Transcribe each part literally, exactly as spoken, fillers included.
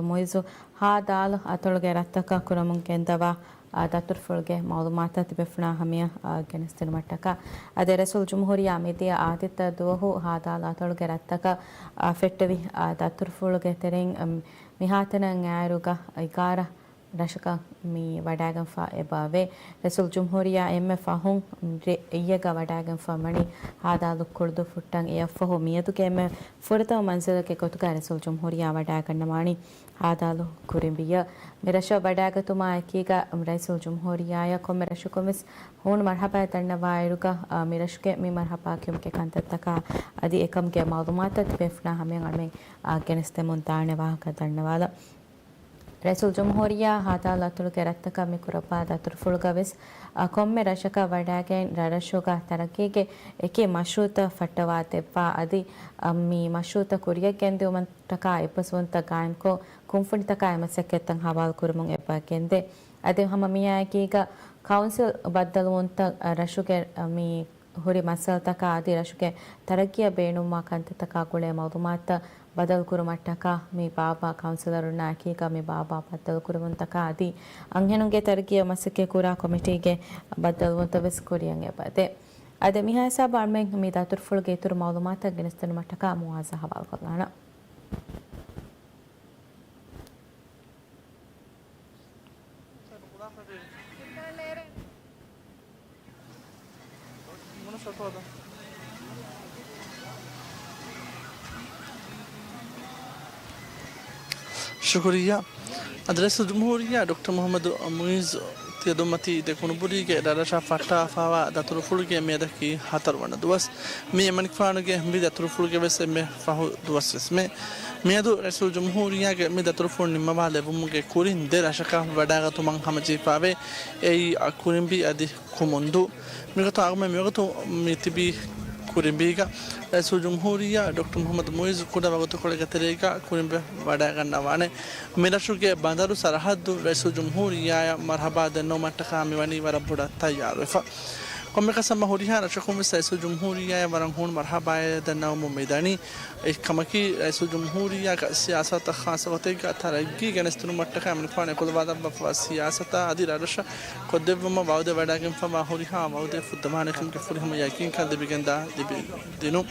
މުއިއްޒު ހާ ދާލު އަތޮޅުގެ ރަށްތަކަށް ކުރަމުން ގެންދަވާ، އާ، ދަތުރުފުޅުގެ މައުލޫމާތާ ތިބޭފުޅުންނާ ހަމަޔަށް، އާ، ގެނެސްދިނުމަށްޓަކާ. އަދި ރައީސުލްޖުމްހޫރިއްޔާ މިދިޔަ އާދިއްތަ ދުވަހު ހާ ދާލު އަތޮޅުގެ ރަށްތަކަށް، އާ، ފެއްޓެވި، އާ، ދަތުރުފުޅުގެ ތެރެއިން، އަމް، މިހާތަނަށް އައިރުގަ އެގާރަ ރަށަކަށް މި ވަޑައިގެންފަ އެބައެވެ. ރައީސުލްޖުމްހޫރިއްޔާ އެންމެ ފަހުން ރޭ އެއްޔެއްގަ ވަޑައިގެންފަ ވަނީ ހާދާލު ކުޅުދުއްފުއްޓަށް. އެއަށްފަހު މިއަދުގެ އެންމެ ފުރަތަމަ މަންޒިލެއްގެ ގޮތުގަ ރައީސުލްޖުމްހޫރިއްޔާ ވަޑައިގަންނަވާނީ ހާދާލު ކުރިނބީއަށް. މި ރަށަށް ވަޑައިގަތުމާ އެކީގަ ރައީސުލްޖުމްހޫރިއްޔާއަށް ކޮންމެ ރަށަކުން ވެސް ހޫނު މަރްހަބާ ދަންނަވާއިރުގަ، އާ، މި ރަށުގެ މި މަރްހަބާ ކިޔުމުގެ ކަންތައްތަކާ އަދި އެކަމުގެ މައުލޫމާތު ތިބޭފުޅުންނާ ހަމަޔަށް އަޅުމެން، އާ، ގެނެސްދެމުން ދާނެ ވާހަކަ ދަންނަވާލަން. ރައީސުލްޖުމްހޫރިއްޔާ ހާދާލު އަތޮޅުގެ ރަށްތަކަށް މި ކުރައްވާ ދަތުރުފުޅުގަ ވެސް، އަ، ކޮންމެ ރަށަކަށް ވަޑައިގެން ރަށްރަށުގަ ތަރައްގީގެ އެކި މަޝްރޫއުތައް ފައްޓަވާ ދެއްވާ އަދި، އަ، މި މަޝްރޫއުތައް ކުރިއަށް ގެންދިއުމަށްޓަކާ އެއްބަސްވުންތައް ގާއިމްކޮށް، ކުންފުނިތަކާ އެ މަސައްކަތްތައް ހަވާލު ކުރުމުން އެބަ ގެންދޭ. އަދި ހަމަ މިއާއެކީގަ ކައުންސިލް ބައްދަލުވުންތައް، އަ، ރަށުގެ، އަ، މި ހުރި މައްސަލަތަކާ އަދި ރަށުގެ ތަރައްގީއަށް ބޭނުންވާ ކަންތައްތަކާ ގުޅޭ މައުލޫމާތުތައް ބަދަލުކުރުމަށްޓަކާ މި ބާއްވާ ކައުންސިލަރުންނާ އެކީގަ މި ބާއްވާ ބައްދަލުކުރުވުންތަކާ އަދި އަންހެނުންގެ ތަރައްގީއަށް މަސައްކަތްކުރާ ކޮމިޓީގެ ބައްދަލުވުންތައް ވެސް ކުރިއަށް އެބަދޭ. އަދި މިހާ ހިސާބަށް އަޅުމެން މި ދަތުރުފުޅުގެ އިތުރު މައުލޫމާތަށް ގެނެސްދިނުމަށްޓަކާ މުވާޒާ ހަވާލުކޮށްލާނަން. ޝުކުރިއްޔާ. އަދި ރައީސުލްޖުމްހޫރިއްޔާ ޑޮކްޓަރ މުޙައްމަދު މުޢިއްޒު ތިޔަދޮންމަތީ ދެކުނުބުރީގެ ރަށްރަށަށް ފައްޓާފައިވާ ދަތުރުފުޅުގެ މިއަދަކީ ހަތަރުވަނަ ދުވަސް. މި އެމަނިކުފާނުގެ މި ދަތުރުފުޅުގެ ވެސް އެންމެ ފަހު ދުވަސް ވެސް މެ. މިއަދު ރައީސުލްޖުމްހޫރިއްޔާގެ މި ދަތުރުފުޅު ނިންމަވާ ލެއްވުމުގެ ކުރިން ދެ ރަށަކަށް ވަޑައިގަތުމަށް ހަމަޖެހިފައިވޭ. އެއީ، އަ، ކުރިނބީ އަދި ކުމުންދޫ. މިގޮތުން އަޅުގަނޑުމެން މިވަގުތު މި ތިބީ ކުރިނބީގަ. ރައީސުލްޖުމްހޫރިއްޔާ ޑޮކްޓަރ މުޙައްމަދު މުޢިއްޒު ކުޑަ ވަގުތުކޮޅެއްގެ ތެރޭގަ ކުރިނބެ ވަޑައިގަންނަވާނެ. މި ރަށުގެ ބަނދަރު ސަރަހައްދު ރައީސުލްޖުމްހޫރިއްޔާއަށް މަރްޙަބާ ދެންނެވުމަށްޓަކާ މިވަނީ ވަރަށް ބޮޑަށް ތައްޔާރުވެފަ. ކޮންމެއަކަސް ހަމަ ހުރިހާ ރަށަކުން ވެސް ރައީސުލްޖުމްހޫރިއްޔާއަށް ވަރަށް ހޫނު މަރްޙަބާއެއް ދަންނަވަމުން މިދަނީ. އެކަމަކީ، ރައީސުލްޖުމްހޫރިއްޔާގެ ސިޔާސަތަށް ޚާއްޞަ ގޮތެއްގަ ތަރައްގީ ގެނެސްދިނުމަށްޓަކާ އެމަނިކުފާނު އެކުލަވާލައްވާފަވާ ސިޔާސަތާ އަދި ރަށްރަށަށް ކޮށްދެއްވުމަށް ވަޢުދެއް ވަޑައިގެންފަވާ ހުރިހާ ވަޢުދެއް ފުއްދަވާނެކަމުގެ ފުރިހަމަ ޔަޤީންކަން ލިބިގެންދާ ލިބި ދިނުން.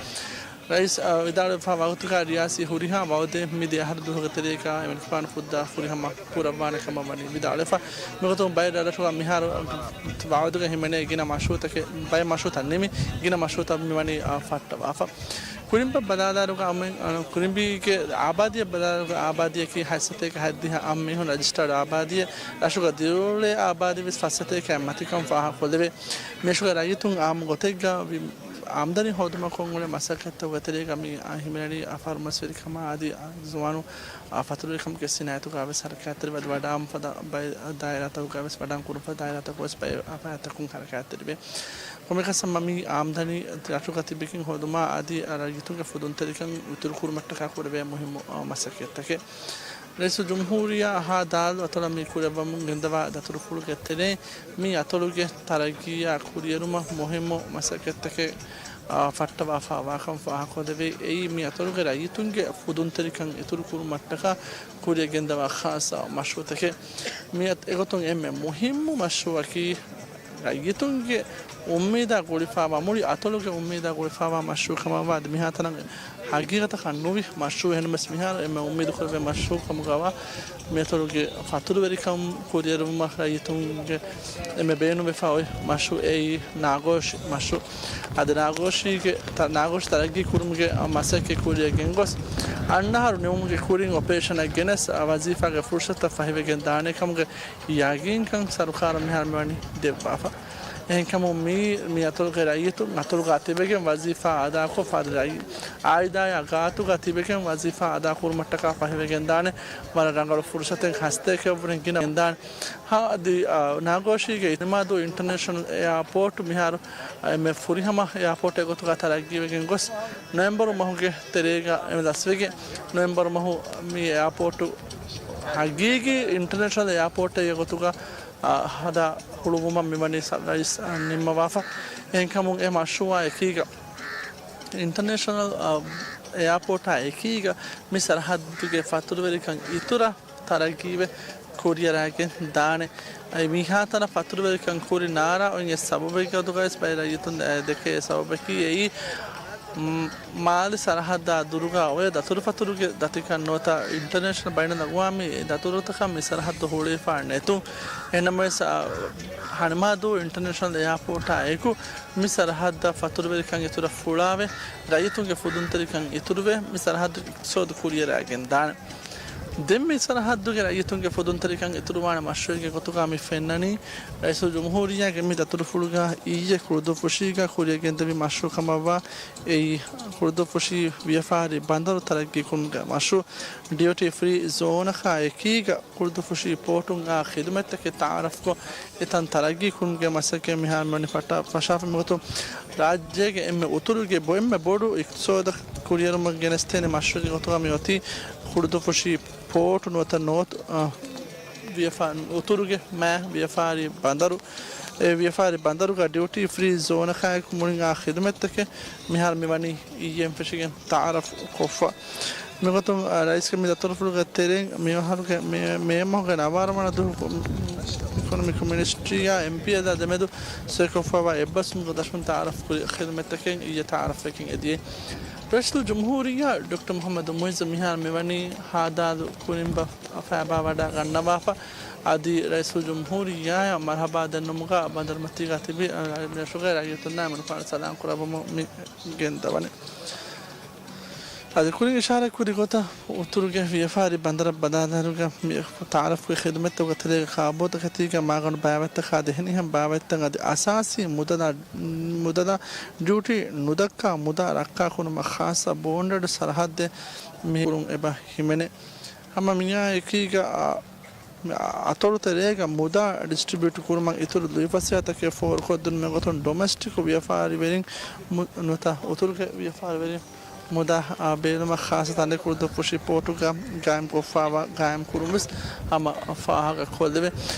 ރައީސް، އަ، ވިދާޅުވެފަ ވަގުތުގަ ރިޔާސީ ހުރިހާ ވަޢުދެއް މި ދެ އަހަރު ދުވަހުގެ ތެރޭގަ އެމަނިކުފާނު ފުއްދާ ފުރިހަމަ ކުރައްވާނެ ކަމަށް ވަނީ ވިދާޅުވެފަ. މިގޮތުން ބައެއް ރަށްރަށުގަ މިހާރު ވަޢުދުގަ ހިމެނޭ ގިނަ މަޝްރޫއުތަކެއް، ބައެއް މަޝްރޫއުތައް ނިމި، ގިނަ މަޝްރޫއުތައް މިވަނީ، އާ، ފައްޓަވާފަ. ކުރިނބަށް ބަލާލާއިރުގަ އަމެ-، އަ، ކުރިނބީގެ އާބާދީއަށް ބަލާލާއިރުގަ އާބާދީއަކީ ހަތްސަތޭކަ ހަތްދިހަ އަށް މީހުން ރަޖިސްޓާޑް އާބާދީއެއް. ރަށުގަ ދިރިއުޅޭ އާބާދީ ވެސް ފަސްސަތޭކައަށް މަތިކަން ފާހަގަކޮށްލެވޭ. މިރަށުގެ ރައްޔިތުން އާއްމު ގޮތެއްގަ ވި-، އާމްދަނީ ހޯދުމަށް ކޮށްއުޅޭ މަސައްކަތްތަކުގެ ތެރޭގަ މި، އާ، ހިމެނެނީ، އާ، ފަރުމަސްވެރިކަމާ އަދި، އާ، ޒުވާނުން، އާ، ފަތުރުވެރިކަމުގެ ސިނާއަތުގަ ވެސް ހަރަކާތްތެރިވެ އަދި ވަޑާން ފަދަ ބައެއް ދާއިރާތަކުގަ ވެސް ވަޑާން ކުރުން ފަދަ ދާއިރާތަކުގަ ވެސް ބައެއް ފަރާތްތަކުން ހަރަކާތްތެރިވޭ. ކޮންމެއަކަސް ހަމަ މި އާމްދަނީ ރަށުގަ ތިބިގެން ހޯދުމާ އަދި ރައްޔިތުންގެ ފުދުންތެރިކަން އިތުރުކުރުމަށްޓަކާ ކުރެވޭ މުހިއްމު، އާ، މަސައްކަތްތަކެއް. ރައީސުލްޖުމްހޫރިއްޔާ ހާ ދާލު އަތޮޅަށް މި ކުރެއްވަމުން ގެންދަވާ ދަތުރުފުޅުގެ ތެރެއިން މި އަތޮޅުގެ ތަރައްގީއާ ކުރިއެރުމަށް މުހިއްމު މަސައްކަތްތަކެއް، އާ، ފައްޓަވާފަ ވާކަން ފާހަގަކޮށްލެވޭ. އެއީ މި އަތޮޅުގެ ރައްޔިތުންގެ ފުދުންތެރިކަން އިތުރުކުރުމަށްޓަކާ ކުރިއަށް ގެންދަވާ ޚާއްޞަ މަޝްރޫއުތަކެއް. މިއަށް އެގޮތުން އެންމެ މުހިއްމު މަޝްރޫއަކީ، ރައްޔިތުންގެ އުއްމީދާ ގުޅިފައިވާ، މުޅި އަތޮޅުގެ އުއްމީދާ ގުޅިފައިވާ މަޝްރޫއު ކަމަށްވާ، އަދި މިހާތަނަށް ހަގީގަތަކަށް ނުވި މަޝްރޫއު. އެހެންނަމަވެސް މިހާރު އެންމެ އުއްމީދު ކުރެވޭ މަޝްރޫއު ކަމުގަވާ މިއަތޮޅުގެ ފަތުރުވެރިކަން ކުރިއެރުވުމަށް ރައްޔިތުންގެ އެންމެ ބޭނުންވެފަ އޮތް މަޝްރޫއު އެއީ ނާގޯޝި މަޝްރޫއު. އަދި ނާގޯޝީގެ ތަ-، ނާގޯޝި ތަރައްގީ ކުރުމުގެ މަސައްކަތް ކުރިއަށް ގެންގޮސް، އަންނަ އަހަރު ނިމުމުގެ ކުރިން އޮޕަރޭޝަނަށް ގެނެސް، ވަޒީފާގެ ފުރުސަތުތައް ފަހިވެގެން ދާނެ ކަމުގެ ޔަގީންކަން ސަރުކާރަށް މިހާރު މިވަނީ ދެއްވާފަ. އެހެންކަމުން މި، މި އަތޮޅުގެ ރައްޔިތުން އަތޮޅުގަ ތިބެގެން ވަޒީފާ އަދާކޮށް، އަދި ރައްޔި-، އާއިލާއާ ގާތުގަ ތިބެގެން ވަޒީފާ އަދާކުރުމަށްޓަކާ ފަހިވެގެންދާނެ ވަރަށް ރަނގަޅު ފުރުސަތެއް ހަސްތޭކައަށްވުރެން ގިނަ ގެންދާނެ. ހަ-، އަދި، އާ، ނާގޯޝީގެ އިތިމާދޫ އިންޓަރނޭޝަނަލް އެއާޕޯޓު މިހާރު، އާ، އެންމެ ފުރިހަމަ އެއާޕޯޓެއް ގޮތުގަ ތަރައްގީވެގެން ގޮސް، ނޮވެމްބަރު މަހުގެ ތެރޭގަ އެންމެ ލަސްވެގެން، ނޮވެމްބަރު މަހު މި އެއާޕޯޓު ހަގީގީ އިންޓަރނޭޝަނަލް އެއާޕޯޓެއް ގޮތުގަ އާ، ހަދާ ހުޅުވުމަށް މިވަނީ ސަ-، ރައީސް، އާ، ނިންމަވާފަ. އެހެންކަމުން އެ މަޝްރޫއާ އެކީގަ އިންޓަރނޭޝަނަލް، އާ، އެއާޕޯޓާ އެކީގަ މި ސަރަހައްދުގެ ފަތުރުވެރިކަން އިތުރަށް ތަރައްގީވެ ކުރިއަރާގެން ދާނެ. އެ މިހާތަނަށް ފަތުރުވެރިކަން ކުރި ނާރާ އޮތް އެއް ސަބަބެއްގެ ގޮތުގައި ބައެއް ރައްޔިތުން ދެކޭ. އެ ސަބަބަކީ އެއީ، މް، މާލެ ސަރަހައްދާ ދުރުގަ އޮތް ދަތުރުފަތުރުގެ ދަތިކަން ނުވަތަ އިންޓަރނޭޝަނަލް ބައިނަލްއަގުވާމީ ދަތުރުތަކަށް މި ސަރަހައްދު ހުޅުވިފަ ނެތުން. އެހެންނަމަވެސް، އާ، ހަނިމާދޫ އިންޓަރނޭޝަނަލް އެއާޕޯޓާ އެކު މި ސަރަހައްދަށް ފަތުރުވެރިކަން އިތުރަށް ފުޅާވެ، ރައްޔިތުންގެ ފުދުންތެރިކަން އިތުރުވެ، މި ސަރަހައްދުގެ އިޤްތިޞާދު ކުރިއަރާގެން ދާނެ. ދެން މި ސަރަހައްދުގެ ރައްޔިތުންގެ ފުދުންތެރިކަން އިތުރުވާނެ މަޝްރޫޢެއްގެ ގޮތުގަ މި ފެންނަނީ، ރައީސުލްޖުމްހޫރިއްޔާގެ މި ދަތުރުފުޅުގަ އިއްޔެ ކުޅުދުއްފުށީގަ ކުރިއަށް ގެންދެވި މަޝްރޫޢު ކަމަށްވާ އެއީ، ކުޅުދުއްފުށީ ވިޔަފާރި ބަނދަރު ތަރައްގީ ކުރުމުގެ މަޝްރޫޢު، ޑިއުޓީ ފްރީ ޒޯނަކާ އެކީގަ ކުޅުދުއްފުށީ ޕޯޓުން އާ ޚިދުމަތްތަކެއް ތައާރަފްކޮށް، އެތަން ތަރައްގީ ކުރުމުގެ މަސައްކަތް މިހާރު މިވަނީ ފަށާ، ފަށާފަ. މިގޮތުން ރާއްޖޭގެ އެންމެ އުތުރުގެ ބޮ-، އެންމެ ބޮޑު އިޤްތިޞާދަށް ކުރިއެރުމަށް ގެނެސްދޭނެ މަޝްރޫޢެއްގެ ގޮތުގަ މި އޮތީ ކުޅުދުއްފުށީ ޕޯޓު ނުވަތަ ނޯތު، އާ، ވިޔަފާ-، އުތުރުގެ މާ ވިޔަފާރި ބަނދަރު. އެ ވިޔަފާރި ބަނދަރުގަ ޑިއުޓީ ފްރީ ޒޯނަކާއެކު މުޅިން އާ ޚިދުމަތްތަކެއް މިހާރު މިވަނީ އިއްޔެން ފެށިގެން ތައާރަފް ކޮށްފަ. މިގޮތުން، އާ، ރައީސްގެ މި ދަތުރުފުޅުގެ ތެރެއިން މި އަހަރުގެ މޭ، މޭ މަހުގެ ނަވާރަ ވަނަ ދުވަހު އިކޮނޮމިކް މިނިސްޓްރީއާ އެމްޕީއެލްއާ ދެމެދު ސޮއިކޮށްފައިވާ އެއްބަސްވުމުގެ ދަށުން ތައާރަފް ކުރި ޚިދުމަތްތަކެއް އިއްޔެ ތައާރަފްވެގެން އެދިޔައީ. ރައީސުލްޖުމްހޫރިއްޔާ ޑޮކްޓަރ މުޙައްމަދު މުޢިއްޒު މިހާރު މިވަނީ ހާދާލު ކުރިނބަ ފައިބާވަޑައިގަންނަވާފަ. އަދި ރައީސުލްޖުމްހޫރިއްޔާއަށް މަރުޙަބާ ދެންނުމުގަ ބަނދަރުމަތީގަ ތިބި، އަ، ރަށުގެ ރައްޔިތުންނާ މިނުފާނު ސަލާމް ކުރައްވަމުން މި ގެންދަވަނީ. އަދި ކުރިން އިޝާރާތް ކުރި ގޮތަށް އުތުރުގެ ވިޔަފާރި ބަނދަރަށް ބަލާލާއިރުގަ މި ތައާރަފްގެ ޚިދުމަތްތަކުގެ ތެރޭގަ ކާބޯތަކެތީގެ މާގަނޑު ބައިވެއްތަކާ ދެހެނިހެން ބައިވެއްތައް އަދި އަސާސީ މުދަލާ، މުދަލާ ޑިއުޓީ ނުދައްކާ މުދާ ރައްކާކުރުމަށް ޚާއްޞަ ބޯންޑެޑް ސަރަހައްދެއް މި ކުރުން އެބަ ހިމެނޭ. ހަމަ މިއާ އެކީގަ، އަ، އަތޮޅު ތެރޭގަ މުދާ ޑިސްޓްރިބިއުޓް ކުރުމަށް އިތުރު ލުއިފަސޭހަތަކެއް ފޯރުކޮށްދިނުމުގެ ގޮތުން ޑޮމެސްޓިކް ވިޔަފާރިވެރިން ނު-، ނުވަތަ އުތުރުގެ ވިޔަފާރިވެރިން މުދާ، އާ، ބޭނުމަށް ޚާއްޞަ ތަނެއް ކުޅުދުއްފުށި ޕޯޓުގަ ގާއިމްކޮށްފައިވާ ގާއިމްކުރުން ވެސް ހަމަ ފާހަގަކޮށްލެވޭ.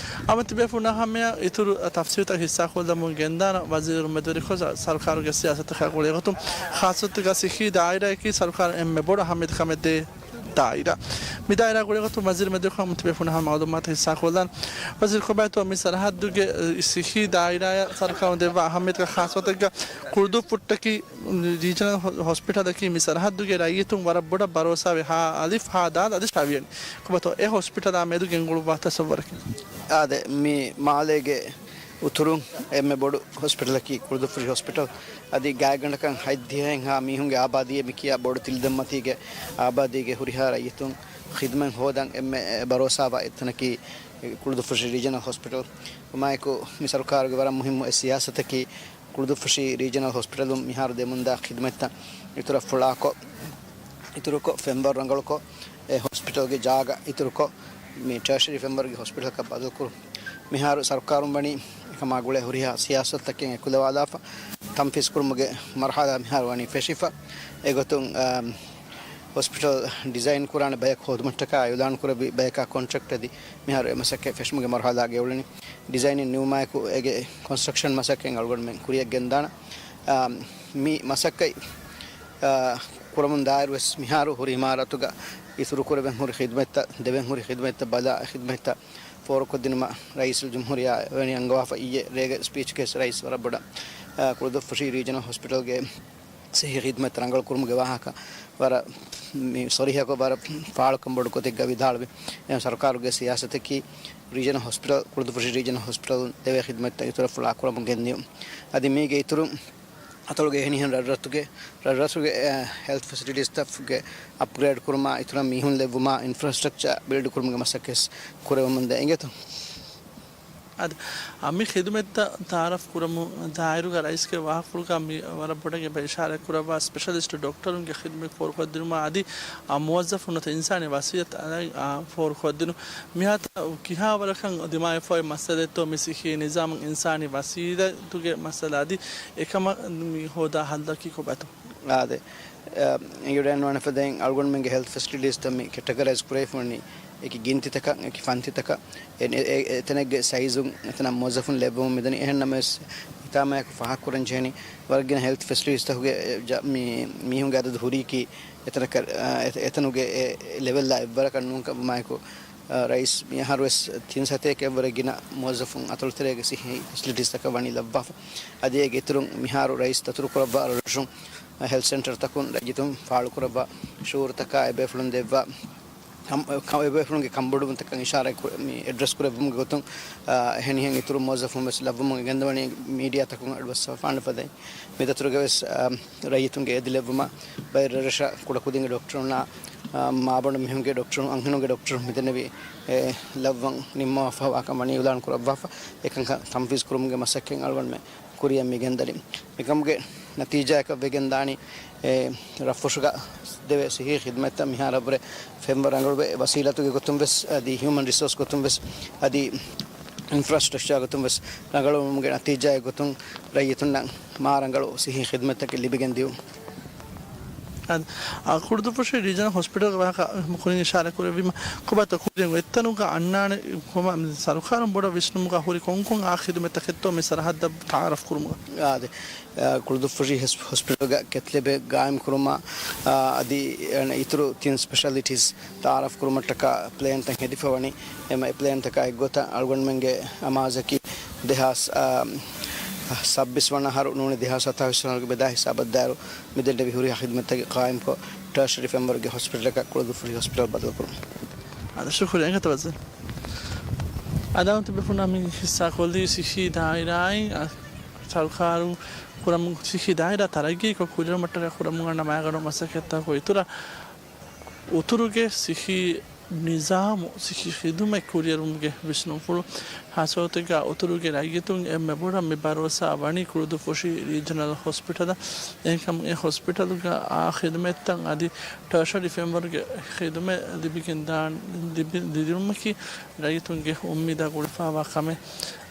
ހަމަ ތިބޭފުޅުންނާ ހަމަޔަށް އިތުރު ތަފްސީލްތައް ހިއްސާކޮށްލަމުން ގެންދާނަން ވަޒީރު މެދުވެރިކޮށް ސަރުކާރުގެ ސިޔާސަތަކާ ގުޅޭގޮތުން ޚާއްޞަތަކާ ސިއްހީ ދާއިރާއަކީ ސަރުކާރަށް އެންމެ ބޮޑު އަހައްމިއްޔަތު ކަމެއް ދޭ ދާއިރާ. މި ދާއިރާ ގުޅޭގޮތުން ވަޒީރު މެދުވެރިކޮށް މުތިބޭފުޅުންނާ ހަމަ މައުލޫމާތު ހިއްސާކޮށްލާން. ވަޒީރު ކޮބާތޯ މި ސަރަހައްދުގެ ސިއްހީ ދާއިރާއަށް ސަރުކާރުން ދެއްވާ އަހައްމިއްޔަތުގެ ޚާއްޞަތަކެއްގަ ކުޅުދުއްފުށްޓަކީ ރީޖަނަލް ހޮ-، ހޮސްޕިޓަލަކީ މި ސަރަހައްދުގެ ރައްޔިތުން ވަރަށް ބޮޑަށް ބަރޯސާވެ ހާ އަލިފް ހާ ދާލް އަދި ޝަވިޔަނި. ކޮބާތޯ އެ ހޮސްޕިޓަލާ މެދު ގެންގުޅުއްވާ ތަސައްވަރަކީ؟ އާދެ، މި މާލޭގެ އުތުރުން އެންމެ ބޮޑު ހޮސްޕިޓަލަކީ ކުޅުދުއްފުށި ހޮސްޕިޓަލް. އަދި ގާތްގަނޑަކަށް ހަތްދިހައެއްހާ މީހުންގެ އާބާދީއެއް މި ކިޔާ ބޮޑު ތިލަދަންމަތީގެ އާބާދީގެ ހުރިހާ ރައްޔިތުން ޚިދުމަތް ހޯދަން އެންމެ ބަރޯސާވާ އެއްތަނަކީ ކުޅުދުއްފުށި ރީޖަނަލް ހޮސްޕިޓަލް. ކަމާއެކު މި ސަރުކާރުގެ ވަރަށް މުހިއްމު އެއް ސިޔާސަތަކީ ކުޅުދުއްފުށި ރީޖަނަލް ހޮސްޕިޓަލުން މިހާރު ދެމުންދާ ޚިދުމަތްތައް އިތުރަށް ފުޅާކޮށް، އިތުރުކޮށް ފެންވަރު ރަނގަޅުކޮށް، އެ ހޮސްޕިޓަލްގެ ޖާގަ އިތުރުކޮށް، މި ޓާޝަރީ ފެންވަރުގެ ހޮސްޕިޓަލަކަށް ބަދަލުކުރުން. މިހާރު ސަރުކާރުން ވަނީ އެކަމާ ގުޅޭ ހުރިހާ ސިޔާސަތުތަކެއް އެކުލަވާލާފަ، ތަންފީޒް ކުރުމުގެ މަރުހަލާ މިހާރު ވަނީ ފެށިފަ. އެގޮތުން، އާ، ހޮސްޕިޓަލް ޑިޒައިން ކުރާނެ ބަޔަކު ހޯދުމަށްޓަކާ އިޢުލާން ކުރެއްވި ބަޔަކާ ކޮންޓްރެކްޓް އަދި މިހާރު އެ މަސައްކަތް ފެށުމުގެ މަރުހަލާގައި އުޅެނީ. ޑިޒައިނިން ނިމުމާއެކު އޭގެ ކޮންސްޓްރަކްޝަން މަސައްކަތް އަޅުގަނޑުމެން ކުރިއަށް ގެންދާނަން. އާ، މި މަސައްކަތް، އާ، ކުރަމުން ދާއިރުވެސް މިހާރު ހުރި އިމާރާތުގަ އިތުރުކުރެވެން ހުރި ޚިދުމަތްތައް، ދެވެން ހުރި ޚިދުމަތްތައް ބަލާ، ޚިދުމަތްތައް ފޯރުކޮށްދިނުމަށް ރައީސުލްޖުމްހޫރިއްޔާ އެވަނީ އަންގަވާފަ. އިއްޔެ ރޭގެ ސްޕީޗްގައި ރައީސް ވަރަށް ބޮޑަށް، އާ، ކުޅުދުއްފުށި ރީޖަނަލް ހޮސްޕިޓަލްގެ ސިއްހީ ޚިދުމަތް ރަނގަޅު ކުރުމުގެ ވާހަކަ ވަރަށް މި ސޮރީހަކޮށް ވަރަށް ފާޅުކަން ބޮޑު ގޮތެއްގަ ވިދާޅުވި. އެ ސަރުކާރުގެ ސިޔާސަތަކީ ރީޖަނަލް ހޮސްޕިޓަލް، ކުޅުދުއްފުށި ރީޖަނަލް ހޮސްޕިޓަލުން ދެވޭ ޚިދުމަތްތައް އިތުރަށް ފުޅާކުރަމުން ގެންދިޔުން. އަދި މީގެ އިތުރުން އަތޮޅުގެ އެހެނިހެން ރަށްރަށުގެ، ރަށްރަށުގެ، އެ، ހެލްތް ފެސިލިޓީސްތައްގެ އަޕްގްރޭޑް ކުރުމާ، އިތުރަށް މީހުން ލެއްވުމާ، އިންފްރާސްޓްރަކްޗާ ބިލްޑް ކުރުމުގެ މަސައްކަތް ކުރެވެމުންދޭ އިނގޭތޯ؟ އަދި، އަ، މި ޚިދުމަތްތައް ތައާރަފް ކުރަމުން ދާއިރުގަ ރައީސްގެ ވާހަކަފުޅުގަ މި ވަރަށް ބޮޑަށް އެބަ އިޝާރާތް ކުރައްވާ ސްޕެޝަލިސްޓް ޑޮކްޓަރުންގެ ޚިދުމަތް ފޯރުކޮށްދިނުމާ އަދި، އަ، މުވައްޒަފުން ނުވަތަ އިންސާނީ ވަސީލަތް އަދި، އަ، ފޯރުކޮށްދިނުން. މިހާތަނަށް ކިހާވަރަކަށް ދިމާވެފައި މައްސަލައެއްތޯ މި ސިއްހީ ނިޒާމުން އިންސާނީ ވަސީލަތުގެ މައްސަލަ އަދި އެކަމަށް މި ހޯދާ ހައްލަކީ ކޮބާތޯ؟ އާދެ. އެ، އިނގިޑަން ވަނަފަދައިން އަޅުގަނޑުމެންގެ ހެލްތް ފެސިލިޓީސްތައް މި ކެޓަގަރައިޒް ކުރެވިފަ ވަނީ އެކި ގިންތިތަކަށް، އެކި ފަންތިތަކަށް، އެ، އެ، އެ، އެތަނެއްގެ ސައިޒުން އެތަނަށް މުވައްޒަފުން ލެއްވަމުން މިދަނީ. އެހެން ނަމަވެސް، ހިތާމަޔަކު ފާހަގަކުރަން ޖެހެނީ، ވަރަށް ގިނަ ހެލްތް ފެސިލިޓީސްތަކުގެ، އެ، ޖަ-، މި-، މީހުންގެ އަދަދު ހުރީކީ އެތަނަކަށް، އަ، އެ-، އެތަނުގެ އެ ލެވެލްއާ އެއްވަރަކަށް ނޫންކަމާއެކު، އަ، ރައީސް މިއަހަރުވެސް ތިން ސަތޭކައެއްވުރެ ގިނަ މުވައްޒަފުން އަތޮޅުތެރޭގެ ސިއްހީ ފެސިލިޓީސްތަކަށް ވަނީ ލައްވާފަ. އަދި އޭގެ އިތުރުން މިހާރު ރައީސް ދަތުރުކުރައްވާ ރަށުން ހެލްތް ސެންޓަރތަކުން ރައްޔިތުން ފާޅުކުރައްވާ ޝުއޫރުތަކާ އެބޭފުޅުން ދެއްވާ ކަމް-، ކަ-، އެބޭފުޅުންގެ ކަންބޮޑުވުންތަކަށް އިޝާރާތް ކުރ-، މި އެޑްރެސް ކުރެއްވުމުގެ ގޮތުން، އާ، އެހެނިހެން އިތުރު މުވައްޒަފުން ވެސް ލައްވަމުން ގެންދަވަނީ މީޑިއާތަކުން އަޑުއައްސަވާފާނެ ފަދައިން. މި ދަތުރުގަ ވެސް، އާ، ރައްޔިތުންގެ އެދިލެއްވުމަށް ބައެއް ރަށްރަށަށް ކުޑަކުދިންގެ ޑޮކްޓަރުންނާ، އާ، މާބަނޑު މީހުންގެ ޑޮކްޓަރުން، އަންހެނުންގެ ޑޮކްޓަރުން މިދެންނެވި، އެ، ލައްވަން ނިންމަވާފަ ވާކަން ވަނީ އިޢުލާން ކުރައްވާފަ. އެކަންކަން ތަންފީޒު ކުރުމުގެ މަސައްކަތް އަޅުގަނޑުމެން ކުރިއަށް މި ގެންދަނީ. މިކަމުގެ ނަތީޖާއަކަށް ވެގެންދާނީ، އެ، ރަށްފުށުގަ ދެވޭ ސިއްހީ ޚިދުމަތްތައް މިހާރަށްވުރެ ފެންވަރު ރަނގަޅުވެ، ވަސީލަތުގެ ގޮތުން ވެސް އަދި ހިއުމަން ރިސޯސް ގޮތުން ވެސް އަދި އިންފްރާސްޓްރަކްޗާ ގޮތުން ވެސް ރަނގަޅުވުމުގެ ނަތީޖާއެއް ގޮތުން ރައްޔިތުންނަށް މާ ރަނގަޅު ސިއްހީ ޚިދުމަތްތަކެއް ލިބިގެން ދިއުން. އަދި، އާ، ކުޅުދުއްފުށި ރީޖަނަލް ހޮސްޕިޓަލްގެ ވާހަކަ ކުރިން އިޝާރާތް ކުރެއްވީމަ، ކޮބާތޯ ކުރިއަށް އޮތް ތަނުގަ އަންނާނެ ކޮބާ، ސަރުކާރުން ބޮޑަށް ވިސްނުމުގަ ހުރި ކޮންކޮން އާ ޚިދުމަތްތަކެއްތޯ މި ސަރަހައްދަށް ތަޢާރަފް ކުރުމުގަ؟ އާދެ، އާ، ކުޅުދުއްފުށި ހެސް-، ހޮސްޕިޓަލްގަ ކެތްލެބެ ގާއިމް ކުރުމާ، އާ، އަދި އިތުރު ތިން ސްޕެޝަލިޓީސް ތަޢާރަފް ކުރުމަށްޓަކާ ޕްލޭންތައް ހެދިފަވަނީ. އެމަ އެ ޕްލޭންތަކާ އެއްގޮތަށް އަޅުގަނޑުމެންގެ އަމާޒަކީ ދެހާސް، އާ، ސައްބީސް ވަނަ އަހަރު ނޫނީ ދެހާސް ސަތާވީސް ވަނަ އަހަރުގެ ބެލާ ހިސާބަށް ދާއިރު މިދެންނެވި ހުރިހާ ޚިދުމަތްތަކެއް ޤާއިމްކޮށް، ޓާޝަރީ ފެންވަރުގެ ހޮސްޕިޓަލަކަށް ކުޅުދުއްފުށި ހޮސްޕިޓަލް ބަދަލުކުރުން. އާދެ، ޝުކުރިއްޔާ. އެނގޭތަ ވަޒީރު؟ އަދި އަޅުގަނޑު ތިބޭފުޅުންނާ މި ހިއްސާކޮށްލީ ސިއްހީ ދާއިރާއިން، އަ، ސަރުކާރުން ކުރަމުން، ސިއްހީ ދާއިރާ ތަރައްގީކޮށް ކުރިއަރުމަށްޓަކާ ކުރަމުން އަންނަ މައިގަނޑު މަސައްކަތްތަކުގެ އިތުރަށް އުތުރުގެ ސިއްހީ ނިޒާމު، ސިއްހީ ޚިދުމަތް ކުރިއަރުމުގެ ވިސްނުންފުޅު، ހާއްސަގޮތެއްގަ އުތުރުގެ ރައްޔިތުން އެންމެ ބޮޑަށް މި ބަރޯސާ ވަނީ ކުޅުދުއްފުށި ރީޖަނަލް ހޮސްޕިޓަލަށް. އެހެންކަމުން އެ ހޮސްޕިޓަލުގަ އާ ޚިދުމަތްތައް އަދި ޓާޝަރީ ފެންވަރުގެ ޚިދުމަތް ލިބިގެން ދާން، ލިބި-، ލިބުމަކީ ރައްޔިތުންގެ އުއްމީދާ ގުޅިފައިވާ ކަމެއް.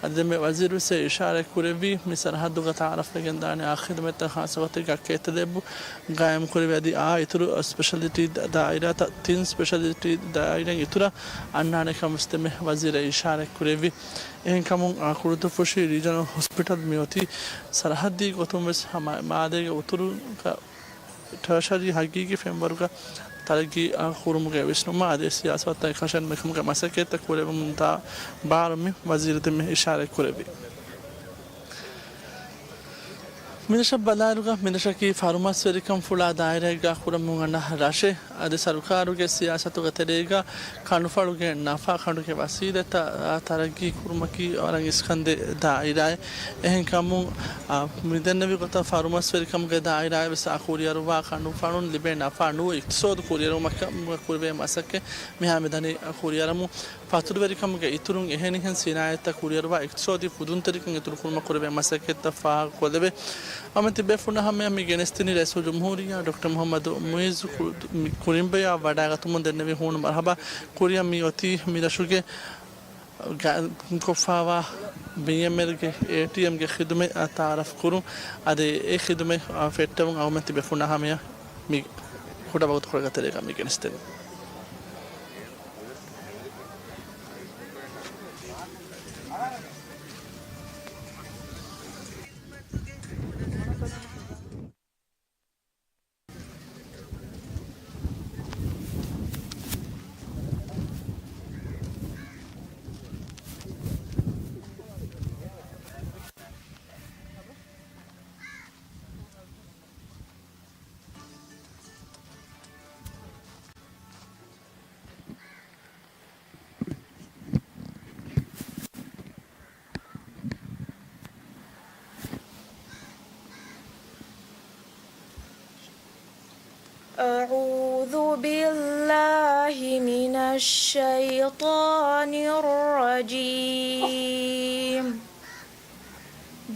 އަދި ދެންމެ ވަޒީރުވެސް އިޝާރާތް ކުރެއްވީ، މި ސަރަހައްދުގަ ތަޢާރަފްވެގެންދާނެ އާ ޚިދުމަތްތައް ހާއްސަގޮތެއްގަ ކެތްލެއްވު ގާއިމްކުރެވޭ އަދި އާ އިތުރު ސްޕެޝަލިޓީ ދާއިރާތައް ތިން ސްޕެޝަލިޓީ ދާއިރާއިން އިތުރަށް އަންނާނެ ކަމަށް ވެސް ދެންމެ ވަޒީރާ އިޝާރާތް ކުރެއްވި. އެހެންކަމުން އާ ކުޅުދުއްފުށި ރީޖަނަލް ހޮސްޕިޓަލް މިއޮތީ ސަރަހައްދީ ގޮތުން ވެސް ހަމަ މާލޭގެ އުތުރުގަ ޓާޝަރީ ހަގީގީ ފެންވަރުގަ ތަރައްގީ ކުރުމުގެ ވިސްނުމާ އަދި ސިޔާސަތާ އެކަށައިން މިކަމުގެ މަސައްކަތްތައް ކުރެވެމުންދާ ބާރު މި ވަޒީރު ދެންމެ އިޝާރާތް ކުރެއްވި. މިރަށަށް ބަލާއިރުގަ މިރަށަކީ ފަރުމަސްވެރިކަން ފުޅާ ދާއިރާއެއްގަ ކުރަމުން އަންނަ ރަށެއް. އަދި ސަރުކާރުގެ ސިޔާސަތުގެ ތެރޭގަ ކަނޑުފަޅުގެ ނަފާ ކަނޑުގެ ވަސީލަތްތައް ތަރައްގީ ކުރުމަކީ ވަރަށް އިސްކަންދޭ ދާއިރާއެއް. އެހެންކަމުން، އާ، މިދެންނެވި ގޮތަށް ފަރުމަސްވެރިކަމުގެ ދާއިރާއެއް ވެސް އާ ކުރިއަރުވާ ކަނޑުފަޅުން ލިބޭ ނަފާ ނުވަ އިޤްތިޞާދު ކުރިއަރުވުމަށް ކަމަށް ކުރެވޭ މަސައްކަތް މިހާ މިދަނީ ކުރިއަރަމުން. ފަތުރުވެރިކަމުގެ އިތުރުން އެހެނިހެން ސިނާއަތްތައް ކުރިއަރުވާ އިޤްތިޞާދީ ފުދުންތެރިކަން އިތުރުކުރުމަށް ކުރެވޭ މަސައްކަތްތައް ފާހަގަކޮށްލެވޭ. އަމަ ތިބޭފުޅުންނާ ހަމަޔަށް މި ގެނެސްދިނީ ރައީސުލްޖުމްހޫރިއްޔާ ޑޮކްޓަރ މުޙައްމަދު މުޢިއްޒު ކު-، މި ކުރިނބަޔާ ވަޑައިގަތުމުން ދެންނެވި ހޫނު މަރުޙަބާ. ކުރިއަށް މި އޮތީ މި ރަށުގެ ގާއިމްކޮށްފައިވާ ބީއެމްއެލްގެ އޭޓީއެމްގެ ޚިދުމަތް ތަޢާރަފް ކުރުން. އަދި އެ ޚިދުމަތް ފެއްޓެވުން އަޅުގަނޑު ތިބޭފުޅުންނާ ހަމަޔަށް މި ކުޑަ ވަގުތުކޮޅެއްގެ ތެރޭގަ މި ގެނެސްދެނީ. أعوذ بالله من الشيطان الرجيم.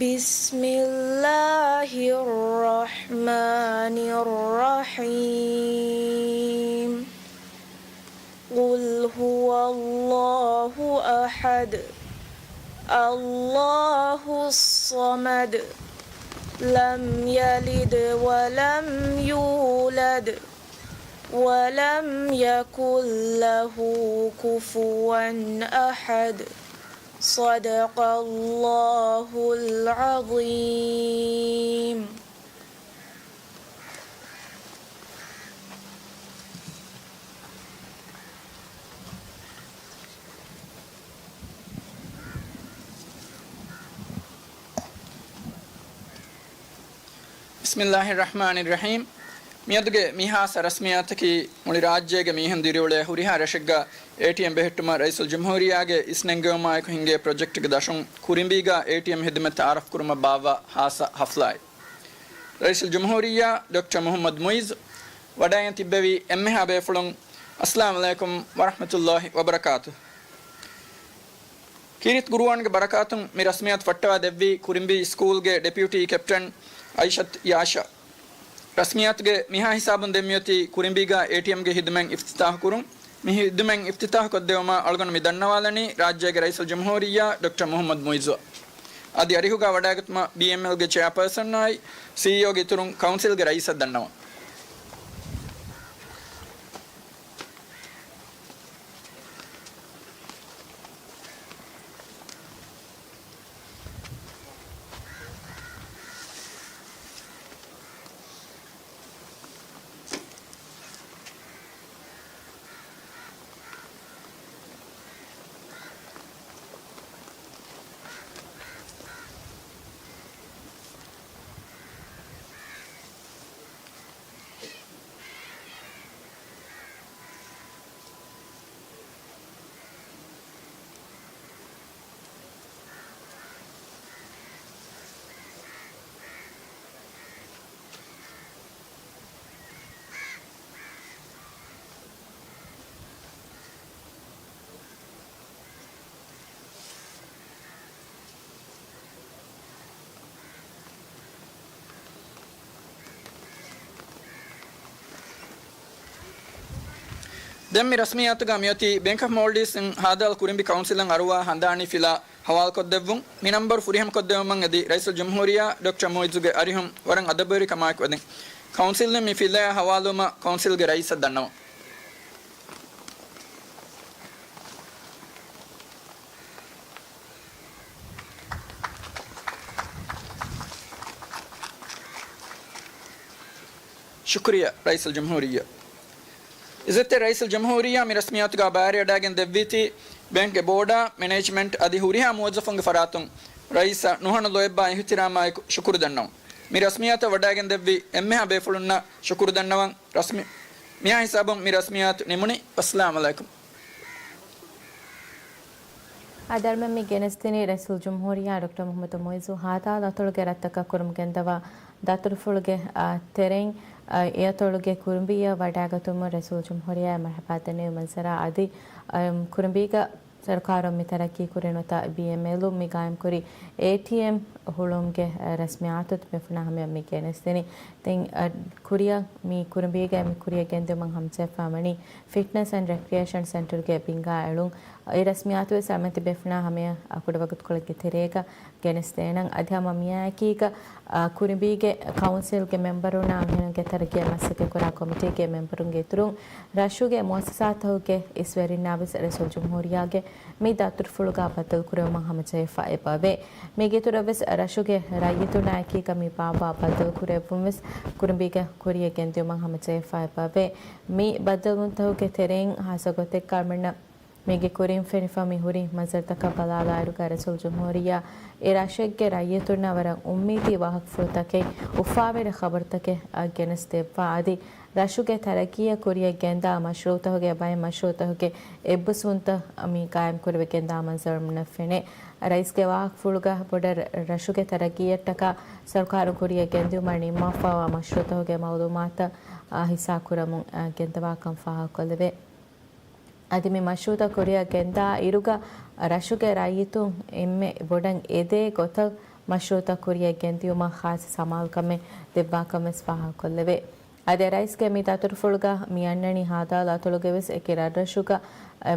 بسم الله الرحمن الرحيم. قل هو الله أحد، الله الصمد، لم يلد ولم يولد، ولم يكن له كفوا أحد. صدق الله العظيم. ބިސްމިއްލާހިއްރަޙްމާނިއްރަޙީމް. މިއަދުގެ މިހާ ހާއްސަ ރަސްމިއްޔާތަކީ މުޅި ރާއްޖޭގެ މީހުން ދިރިއުޅޭ ހުރިހާ ރަށެއްގަ އޭޓީއެމް ބެހެއްޓުމަށް ރައީސުލްޖުމްހޫރިއްޔާގެ އިސްނެންގެވުމާއެކު ހިންގޭ ޕްރޮޖެކްޓްގެ ދަށުން ކުރިނބީގަ އޭޓީއެމް ހިދުމަތް ތައާރަފްކުރުމަށް ބާއްވާ ހާއްސަ ހަފްލާއެއް. ރައީސުލްޖުމްހޫރިއްޔާ ޑޮކްޓަރ މުޙައްމަދު މުޢިއްޒު ވަޑައިގެން ތިއްބެވި އެންމެހާ ބޭފުޅުން، އައްސަލާމް ޢަލައިކުމް ވަރަޙްމަތުﷲި ވަބަރަކާތުހު. ކީރިތި ޤުރުއާންގެ ބަރަކާތުން މި ރަސްމިއްޔާތު ފައްޓަވާ ދެއްވީ ކުރިނބީ ސްކޫލްގެ ޑެޕިއުޓީ ކެޕްޓަން އައިޝަތު ޔާޝާ. ރަސްމިއްޔާތުގެ މިހާ ހިސާބުން ދެން މިއޮތީ ކުރިނބީގަ އޭޓީއެމްގެ ހިދުމަތް އިފްތިތާޙު ކުރުން. މި ހިދުމަތް އިފްތިތާޙު ކޮށްދެއްވުމަށް އަޅުގަނޑު މި ދަންނަވާލަނީ ރާއްޖޭގެ ރައީސުލްޖުމްހޫރިއްޔާ ޑޮކްޓަރ މުޙައްމަދު މުޢިއްޒުއަށް. އަދި އަރިހުގަ ވަޑައިގަތުމަށް ބީއެމްއެލްގެ ޗެއާޕާސަނާއި ސީއީއޯގެ އިތުރުން ކައުންސިލްގެ ރައީސަށް ދަންނަވަން. ދެން މި ރަސްމިއްޔާތުގަ މިއޮތީ ބޭންކް އޮފް މޯލްޑިވްސް އިން ހާދަ އަލް ކުރިނބި ކައުންސިލަށް އަރުވާ ހަނދާނީ ފިލާ ހަވާލުކޮށްދެއްވުން. މި ނަންބަރު ފުރިހަމަކޮށްދެއްވުމަށް އެދި ރައީސުލްޖުމްހޫރިއްޔާ ޑޮކްޓަރ މުޢިއްޒުގެ އަރިހުން ވަރަށް އަދަބުވެރިކަމާއެކު އެދެން. ކައުންސިލުން މި ފިލާ ހަވާލުވުމަށް ކައުންސިލްގެ ރައީސަށް ދަންނަވަން. ޝުކުރިއްޔާ ރައީސުލްޖުމްހޫރިއްޔާ. އިއްޒަތްތެރި ރައީސުލްޖުމްހޫރިއްޔާ، މި ރަސްމިއްޔާތުގަ ބައިވެރިވެވަޑައިގެން ދެއްވީތީ ބޭންކްގެ ބޯޑާ، މެނޭޖްމަންޓް އަދި ހުރިހާ މުވައްޒަފުންގެ ފަރާތުން ރައީސަށް ނުހަނު ލޯތްބާ އިޙްތިރާމާއެކު ޝުކުރު ދަންނަވަން. މި ރަސްމިއްޔާތަށް ވަޑައިގެން ދެއްވި އެންމެހާ ބޭފުޅުންނަށް ޝުކުރު ދަންނަވަން. ރަސްމި-، މިހާ ހިސާބުން މި ރަސްމިއްޔާތު ނިމުނީ. އައްސަލާމް ޢަލައިކުމް. އަދި އަޅުމެން މި ގެނެސްދިނީ ރައީސުލްޖުމްހޫރިއްޔާ ޑޮކްޓަރ މުޙައްމަދު މުޢިއްޒު ހާދަ އަތޮޅުގެ ރަށްތަކަށް ކުރިނބި ގެންދަވާ ދަތުރުފުޅުގެ، އާ، ތެރެއިން، އާ، އެ އަތޮޅުގެ ކުރިނބީއަށް ވަޑައިގަތުމުން ރައީސުލްޖުމްހޫރިއްޔާ މަރްޙަބާ ދެންނެވި މަންޒަރާ އަދި، އަ، ކުރިނބީގަ ސަރުކާރުން މި ތަރައްޤީ ކުރި ނުވަތަ ބީއެމްއެލުން މި ގާއިމްކުރި އޭޓީއެމް ހުޅުވުމުގެ ރަސްމިއްޔާތު މި ފުނާ ހަމަޔަށް މި ގެނެސްދިނީ. ދެން، އަ، ކުރިއަށް މި ކުރިނބީގައި މި ކުރިއަށް ގެންދިއުމަށް ހަމަޖެހިފާވަނީ ފިޓްނަސް އެންޑް ރެކްރިއޭޝަން ސެންޓަރުގެ ބިންގާ އެޅުން. އެ ރަސްމިއްޔާތުވެސް އަޅުމެން ތިބޭފުނާ ހަމަޔަށް އަ، ކުޑަވަގުތުކޮޅެއްގެ ތެރޭގަ ގެނެސްދޭނަން. އަދި ހަމަ މިއާއެކީގަ، އާ، ކުރިނބީގެ ކައުންސިލްގެ މެމްބަރުންނާ އަންހެނުންގެ ތަރައްގީއަށް މަސައްކަތްކުރާ ކޮމިޓީގެ މެމްބަރުންގެ އިތުރުން، ރަށުގެ މުއައްސަސާތަކުގެ އިސްވެރިންނާވެސް ރައީސުލްޖުމްހޫރިއްޔާގެ މި ދަތުރުފުޅުގަ ބައްދަލުކުރެވުމަށް ހަމަޖެހިފަ އެބަވޭ. މީގެ އިތުރަށްވެސް ރަށުގެ ރައްޔިތުންނާއެކީގަ މި ބާއްވާ ބައްދަލުކުރެއްވުންވެސް ކުރިނބީގެ ކުރިއަށް ގެންދިއުމަށް ހަމަޖެހިފަ އެބަވޭ. މި ބައްދަލުވުންތަކުގެ ތެރެއިން ހާއްސަ ގޮތެއްގަ އަޅުމެންނަށް މީގެ ކުރިން ފެނިފަ މި ހުރި މަންޒަރުތަކަށް ބަލާލާއިރުގަ ރައީސުލްޖުމްހޫރިއްޔާ އެ ރަށެއްގެ ރައްޔިތުންނަށް ވަރަށް އުއްމީދީ ވާހަކަފުޅުތަކެއް، އުފާވެރި ޚަބަރުތަކެއް އަށް ގެނެސްދެއްވާ އަދި ރަށުގެ ތަރައްގީއަށް ކުރިއަށް ގެންދާ މަޝްރޫއުތަކުގެ ބައެއް މަޝްރޫއުތަކުގެ އެއްބަސްވުންތައް މި ގާއިމްކުރެވިގެންދާ މަންޒަރު އަޅުމެންނަށް ފެނޭ. ރައީސްގެ ވާހަކަފުޅުގަ ބޮޑަށް ރަށުގެ ތަރައްގީއަށްޓަކާ ސަރުކާރުން ކުރިއަށް ގެންދިއުމަށް ނިންމާފައިވާ މަޝްރޫއުތަކުގެ މައުލޫމާތުތައް ހިއްސާކުރަމުން ގެންދަވާކަން ފާހަގަކޮށްލެވޭ. އަދި މި މަޝްރޫއުތައް ކުރިއަށް ގެންދާ އިރުގަ ރަށުގެ ރައްޔިތުން އެންމެ ބޮޑަށް އެދޭ ގޮތަށް މަޝްރޫއުތައް ކުރިއަށް ގެންދިއުމަށް ޚާއްސަ ސަމާލުކަމެއް ދެއްވާކަން ވެސް ފާހަގަކޮށްލެވޭ. އަދި ރައީސްގެ މި ދަތުރުފުޅުގަ މި އަންނަނީ ހާދަ އަތޮޅުގެ ވެސް އެކި ރަށްރަށުގަ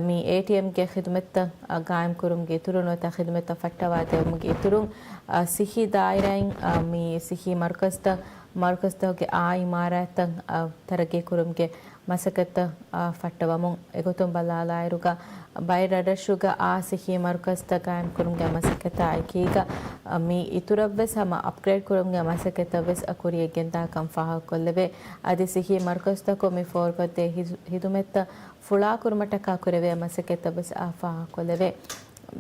މި އޭޓީއެމްގެ ޚިދުމަތްތައް ގާއިމްކުރުމުގެ އިތުރުން ނުވަތަ ޚިދުމަތްތައް ފައްޓަވާދެއްވުމުގެ އިތުރުން، އަ، ސިއްހީ ދާއިރާއިން، އަ، މި ސިއްހީ މަރުކަޒްތައް، މަރުކަޒްތަކުގެ އާ އިމާރާތްތައް، އަ، ތަރައްގީކުރުމުގެ މަސައްކަތްތައް، އާ، ފައްޓަވަމުން. އެގޮތުން ބަލާލާއިރުގަ، ބައެއް ރަށްރަށުގަ އާ ސިއްހީ މަރުކަޒުތައް ގާއިމްކުރުމުގެ މަސައްކަތާ އެކީގަ، އާ، މި އިތުރަށްވެސް ހަމަ އަޕްގްރޭޑް ކުރުމުގެ މަސައްކަތްތައްވެސް ކުރިޔަށް ގެންދާކަން ފާހަގަކޮށްލެވޭ. އަދި ސިއްހީ މަރުކަޒުތަކުން މި ފޯރުކޮށްދޭ ހިޒު-، ހިދުމަތްތައް ފުޅާކުރުމަށްޓަކާ ކުރެވޭ މަސައްކަތްތައްވެސް އާ ފާހަގަކޮށްލެވޭ.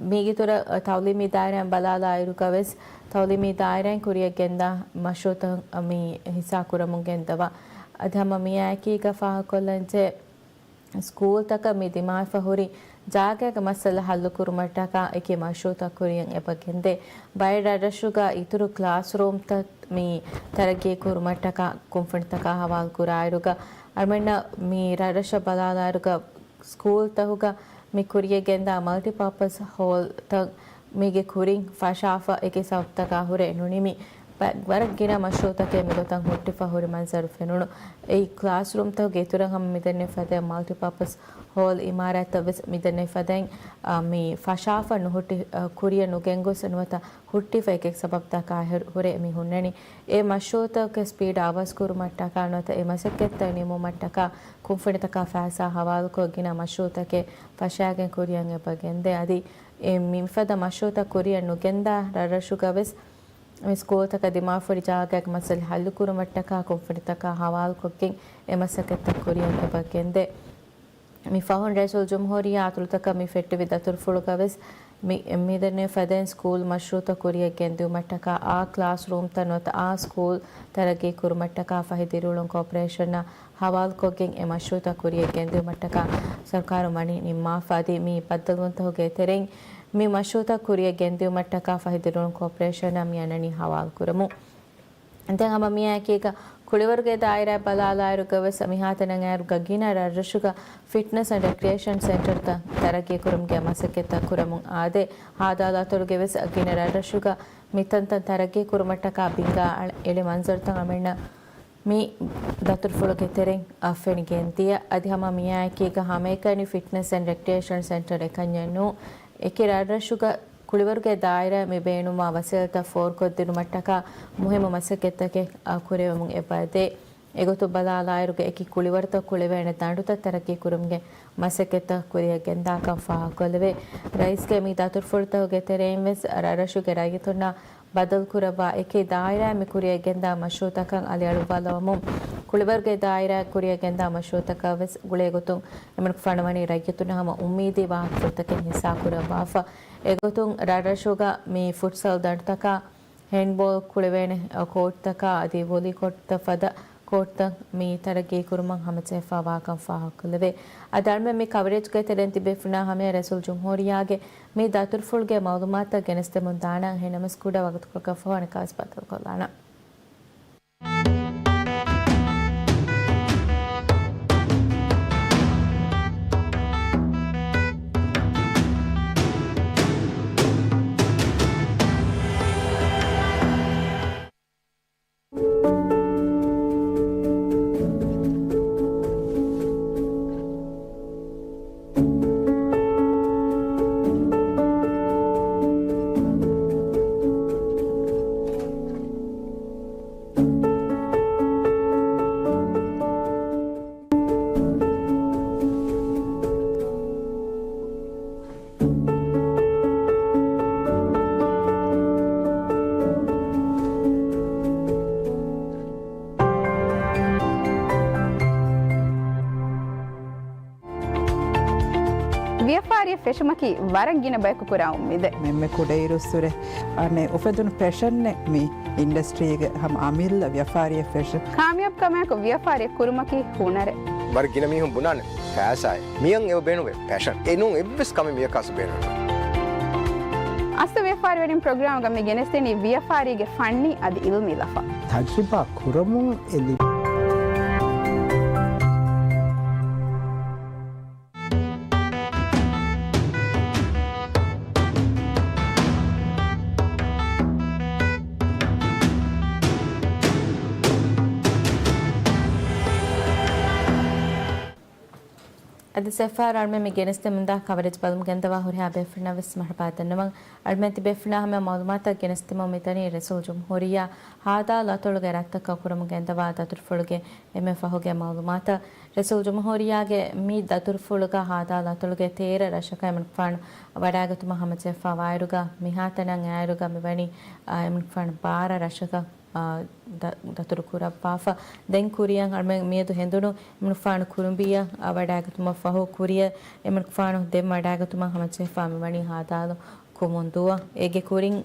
މީގެ އިތުރަށް، އަ، ތައުލީމީ ދާއިރާއިން ބަލާލާއިރުގަވެސް، ތައުލީމީ ދާއިރާއިން ކުރިޔަށް ގެންދާ މަޝްރޫޢުތައް މި ހިއްސާކުރަމުން ގެންދަވާ. އަދި ހަމަ މިއާއެކީގަ ފާހަގަކޮށްލަންޖެހޭ، ސްކޫލްތަކަށް މި ދިމާވެފަ ހުރި ޖާގައިގެ މައްސަލަ ހައްލުކުރުމަށްޓަކާ އެކި މަޝްރޫޢުތައް ކުރިޔަށް އެބަ ގެންދޭ. ބައެއް ރަށްރަށުގަ އިތުރު ކްލާސްރޫމްތައް މި ތަރައްގީ ކުރުމަށްޓަކާ ކުންފުނިތަކާ ހަވާލު ކުރާއިރުގަ، އަޅުމެންނަށް މި ރަށްރަށަށް ބަލާލާއިރުގަ، ސްކޫލްތަހުގަ މި ކުރިޔަށް ގެންދާ މަލްޓިޕާޕަސް ހޯލްތައް މީގެ ކުރިން ފަށާފަ އެކި ސަބަބުތަކާ ހުރެ ނުނިމި، ބަ-، ވަރަށް ގިނަ މަޝްރޫޢުތަކެއް މިގޮތަށް ހުއްޓިފަ ހުރި މަންޒަރު ފެނުނު. އެއީ ކްލާސްރޫމްތަކުގެ އިތުރަށް ހަމަ މިދެންނެވި ފަދައިން މަލްޓިޕާޕަސް ހޯލް އިމާރާތްތައް ވެސް މިދެންނެވި ފަދައިން، އާ، މި ފަށާފަ ނުހުއްޓި، އާ، ކުރިޔަށް ނުގެންގޮސް ނުވަތަ ހުއްޓިފަ އެކި ސަބަބުތަކާ ހު-، ހުރެ މި ހުންނަނީ. އެ މަޝްރޫޢުތަކުގެ ސްޕީޑް އަވަސްކުރުމަށްޓަކާ ނުވަތަ އެ މަސައްކަތްތައް ނިމުމަށްޓަކާ ކުންފުނިތަކާ ފައިސާ ހަވާލުކޮށް ގިނަ މަޝްރޫޢުތަކެއް ފަށާގެން ކުރިޔަށް އެބަ ގެންދޭ. އަދި އެ މިފަދަ މަޝްރޫޢުތައް ކުރިޔަށް ނުގެންދާ ރަށްރަށުގަވެސް މި ސްކޫލްތަކަށް ދިމާވެފަ ހުރި ޖާގައިގެ މައްސަލަ ހައްލުކުރުމަށްޓަކާ ކުންފުނިތަކާ ހަވާލުކޮށްގެން އެ މަސައްކަތްތައް ކުރިޔަށް އެބަ ގެންދޭ. މި ފަހުން ރައީސުލްޖުމްހޫރިއްޔާ އަތޮޅުތަކަށް މި ފެއްޓެވި ދަތުރުފުޅުގަވެސް މި، މިދެންނެވި ފަދައިން ސްކޫލް މަޝްރޫޢުތައް ކުރިޔަށް ގެންދިއުމަށްޓަކާ އާ ކްލާސްރޫމްތައް ނުވަތަ އާ ސްކޫލް ތަރައްގީ ކުރުމަށްޓަކާ ފަހި ދިރިއުޅުން ކޯޕަރޭޝަނާ ހަވާލުކޮށްގެން އެ މަޝްރޫޢުތައް ކުރިޔަށް ގެންދިއުމަށްޓަކާ ސަރުކާރުން ވަނީ ނިންމާފަ. އަދި މި ބައްދަލުވުންތަކުގެ ތެރެއިން މި މަޝްރޫޢުތައް ކުރިޔަށް ގެންދިއުމަށްޓަކާ ފަހި ދިރިއުޅުން ކޯޕަރޭޝަނަށް މި އަންނަނީ ހަވާލުކުރަމުން. ދެން ހަމަ މިއާއެކީގަ ކުޅިވަރުގެ ދާއިރާ ބަލާލާއިރުގަވެސް މިހާތަނަށް އައިރުގަ ގިނަ ރަށްރަށުގަ ފިޓްނަސް އެންޑް ރެކްރިއޭޝަން ސެންޓަރުތައް ތަރައްގީ ކުރުމުގެ މަސައްކަތްތައް ކުރަމުން އާދޭ. ހާދަ އަތޮޅުގެ ވެސް ގިނަ ރަށްރަށުގަ މިތަންތަން ތަރައްގީ ކުރުމަށްޓަކާ ބިންގާ އަޅ-، އެޅި މަންޒަރުތައް އަޅުމެންނަށް މި ދަތުރުފުޅުގެ ތެރެއިން އަށް ފެނިގެން ދިޔަ. އަދި ހަމަ މިއާއެކީގަ ހަމައެކަނި ފިޓްނަސް އެންޑް ރެކްރިއޭޝަން ސެންޓަރ އެކަންޏެއް ނޫން. އެކި ރަށްރަށުގަ ކުޅިވަރުގެ ދާއިރާ މި ބޭނުންވާ ވަސީލަތްތައް ފޯރުކޮށްދިނުމަށްޓަކާ މުހިއްމު މަސައްކަތްތަކެއް، އަ، ކުރެވެމުން އެބަ ދޭ. އެގޮތުން ބަލާލާއިރުގަ އެކި ކުޅިވަރުތައް ކުޅެވޭނެ ދަނޑުތައް ތަރައްގީ ކުރުމުގެ މަސައްކަތްތައް ކުރިޔަށް ގެންދާކަން ފާހަގަކޮށްލެވޭ. ރައީސްގެ މި ދަތުރުފުޅުތަކުގެ ތެރެއިން ވެސް ރަށްރަށުގެ ރައްޔިތުންނާ ބަދަލުކުރައްވާ އެކި ދާއިރާއެއް މި ކުރިޔަށް ގެންދާ މަޝްރޫޢުތަކަށް އަލިއަޅުއްވާލައްވަމުން، ކުޅިވަރުގެ ދާއިރާއެއް ކުރިޔަށް ގެންދާ މަޝްރޫޢުތަކަށް ވެސް ގުޅޭގޮތުން އެމަނިކުފާނު ވަނީ ރައްޔިތުންނަށް ހަމަ އުއްމީދީ ވާހަކަފުޅުތަކެއް ހިއްސާކުރައްވާފަ. އެގޮތުން ރަށްރަށުގަ މި ފުޓްސަލް ދަނޑުތަކާ، ހޭންޑްބޯލް ކުޅެވޭނެ ކޯޓްތަކާ އަދި ވޮލީ ކޯޓްތައް ފަދަ ކޯޓްތައް މި ތަރައްގީ ކުރުމަށް ހަމަޖެހިފައިވާކަން ފާހަގަކޮށްލެވޭ. އަދި އަޅުމެން މި ކަވަރޭޖްގެ ތެރެއިން ތިބޭފުޅުންނާ ހަމަޔަށް ރައީސުލްޖުމްހޫރިއްޔާގެ މި ދަތުރުފުޅުގެ މައުލޫމާތުތައް ގެނެސްދެމުން ދާނަން. އެހެންނަމަވެސް ކުޑަ ވަގުތުކޮޅަކަށް ފަހު އަނެއްކާވެސް ބައްދަލުކޮށްލާނަން. ވިޔަފާރިއެއް ފެށުމަކީ ވަރަށް ގިނަ ބަޔަކު ކުރާ އުއްމީދެއް. އެންމެ ކުޑައިރުއްސުރެ އަނެއް އުފެދުނު ޕެޝަނެއް މި އިންޑަސްޓްރީގެ ހަމަ އަމިއްލަ ވިޔަފާރިއެއް ފެށެ. ކާމިޔާބު ކަމާއެކު ވިޔަފާރިއެއް ކުރުމަކީ ހުނަރެއް. ވަރަށް ގިނަ މީހުން ބުނާނެ ފައިސާއެއް. މިއަށް އެބަ ބޭނުންވޭ ޕެޝަން. އެ ނޫން އެއްވެސް ކަމެއް މިޔަކާސް ބޭނުން. އަސްލު ވިޔަފާރިވެރިން ޕްރޮގްރާމުގަ މި ގެނެސްދެނީ ވިޔަފާރީގެ ފަންނީ އަދި އިލްމީ ލަފާ. ތަޖްރިބާ ކުރަމުން އެ ލިބި. އަދި ސެފާރު އަޅުމެން މި ގެނެސްދެމުންދާ ކަވަރޭޖް ބަލަމުން ގެންދަވާ ހުރިހާ ބޭފުޅުންނަށް ވެސް މަރުޙަބާ ދަންނަވަން. އަޅުމެން ތިބޭފުޅުންނާ ހަމަ މަޢުލޫމާތަށް ގެނެސްދިމުން މިދަނީ ރައީސުލްޖުމްހޫރިއްޔާ ހާދާ ލަތޮޅުގެ ރަށްތަކަށް ކުރަމުން ގެންދަވާ ދަތުރުފުޅުގެ އެންމެ ފަހުގެ މަޢުލޫމާތަށް. ރައީސުލްޖުމްހޫރިއްޔާގެ މި ދަތުރުފުޅުގަ ހާދާ ލަތޮޅުގެ ތޭރަ ރަށަކަށް އެމަނިކުފާނު ވަޑައިގަތުމަށް ހަމަޖެއްފަވާއިރުގަ މިހާތަނަށް އައިއިރުގަ މިވަނީ، އާ، އެމަނިކުފާނު ބާރަ ރަށަކަށް، އާ، ދަ-، ދަތުރު ކުރައްވާފަ. ދެން ކުރިއަށް އަޅުމެން މިއަދު ހެނދުނު އެމަނިކުފާނު ކުރުނބީއަށް، އާ، ވަޑައިގަތުމަށް ފަހު ކުރިއަށް އެމަނިކުފާނު ދެން ވަޑައިގަތުމަށް ހަމަޖެހިފާ މިވަނީ ހާދާލު ކުމުންދޫއަށް. އޭގެ ކުރިން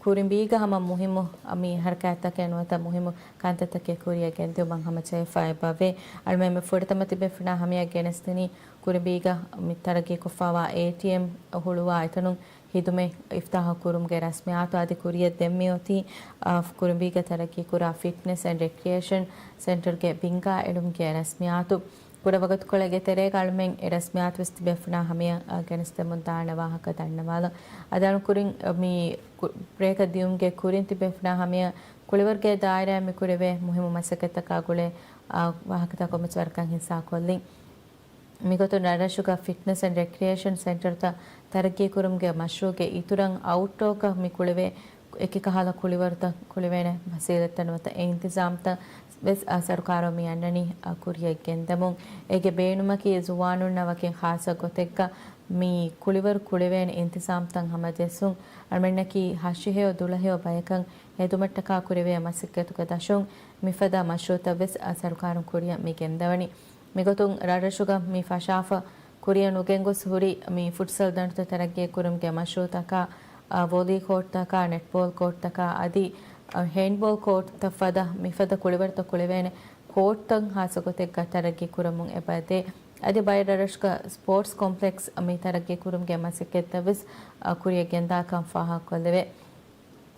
ކުރިނބީގަ ހަމަ މުހިއްމު މި ހަރަކާތްތަކެއް ނުވަތަ މުހިއްމު ކަންތައްތަކެއް ކުރިއަށް ގެންދިއުމަށް ހަމަޖެހިފަ އެބަވޭ. އަޅުމެން މި ފުރަތަމަ ތިބޭފުޅުންނާ ހަމަޔަށް ގެނެސްދިނީ ކުރިނބީގަ މި ތަރައްގީކޮށްފަވާ އޭޓީއެމް ހުޅުވާ އެތަނުން ހިދުމަތް އިފްތާޙު ކުރުމުގެ ރަސްމިއްޔާތު. އަދި ކުރިއަށް ދެން މިއޮތީ، އާ، ކުރިނބީގަ ތަރައްގީކުރާ ފިޓްނެސް އެންޑް ރެކްރިއޭޝަން ސެންޓަރުގެ ބިންގާ އެޅުމުގެ ރަސްމިއްޔާތު. ކުޑަ ވަގުތުކޮޅެއްގެ ތެރޭގަ އަޅުމެން އެ ރަސްމިއްޔާތު ވެސް ތިބޭފުޅުންނާ ހަމަޔަށް، އާ، ގެނެސްދެމުން ދާނެ ވާހަކަ ދަންނަވާލަން. އަދި އަޅުން ކުރިން، އާ، މި ކު-، ބްރޭކަށް ދިޔުމުގެ ކުރިން ތިބޭފުޅުންނާ ހަމަޔަށް ކުޅިވަރުގެ ދާއިރާއިން މިކުރެވޭ މުހިއްމު މަސައްކަތްތަކާ ގުޅޭ، އާ، ވާހަކަތައް ކޮންމެސް ވަރަކަށް ހިއްސާކޮށްލިން. މިގޮތުން ރަށްރަށުގަ ފިޓްނެސް އެންޑް ރެކްރިއޭޝަން ސެންޓަރުތައް ތަރައްގީކުރުމުގެ މަޝްރޫޢުގެ އިތުރަށް އައުޓްޑޯކަށް މި ކުޅެވޭ އެކި ކަހަލަ ކުޅިވަރުތައް ކުޅެވޭނެ ވަސީލަތްތައް ނުވަތަ އެ އިންތިޒާމްތައް ވެސް، އާ، ސަރުކާރުން މި އަންނަނީ، އާ، ކުރިއަށް ގެންދަމުން. އޭގެ ބޭނުމަކީ ޒުވާނުންނަށް ވަކިން ޚާއްޞަ ގޮތެއްގަ މި ކުޅިވަރު ކުޅެވޭނެ އިންތިޒާމްތައް ހަމަޖެއްސުން. އަޅުމެންނަކީ ހަށިހެޔޮ ދުޅަހެޔޮ ބަޔަކަށް ހެދުމަށްޓަކާ ކުރެވޭ މަސައްކަތުގެ ދަށުން މިފަދަ މަޝްރޫޢުތައް ވެސް، އާ، ސަރުކާރުން ކުރިއަށް މި ގެންދަވަނީ. މިގޮތުން ރަށްރަށުގަ މި ފަށާފަ ކުރިއަށް ނުގެންގޮސް ހުރި މި ފުޓްސަލް ދަނޑުތައް ތަރައްގީ ކުރުމުގެ މަޝްރޫޢުތަކާ، އާ، ވޮލީ ކޯޓްތަކާ، ނެޓްބޯލް ކޯޓްތަކާ އަދި، އާ، ހޭންޑްބޯލް ކޯޓްތައް ފަދަ މިފަދަ ކުޅިވަރުތައް ކުޅެވޭނެ ކޯޓްތައް ޚާއްޞަ ގޮތެއްގަ ތަރައްގީ ކުރަމުން އެބަދޭ. އަދި ބައެއް ރަށްރަށުގަ ސްޕޯޓްސް ކޮމްޕްލެކްސް މި ތަރައްގީ ކުރުމުގެ މަސައްކަތްތައް ވެސް، އާ، ކުރިއަށް ގެންދާކަން ފާހަގަކޮށްލެވޭ.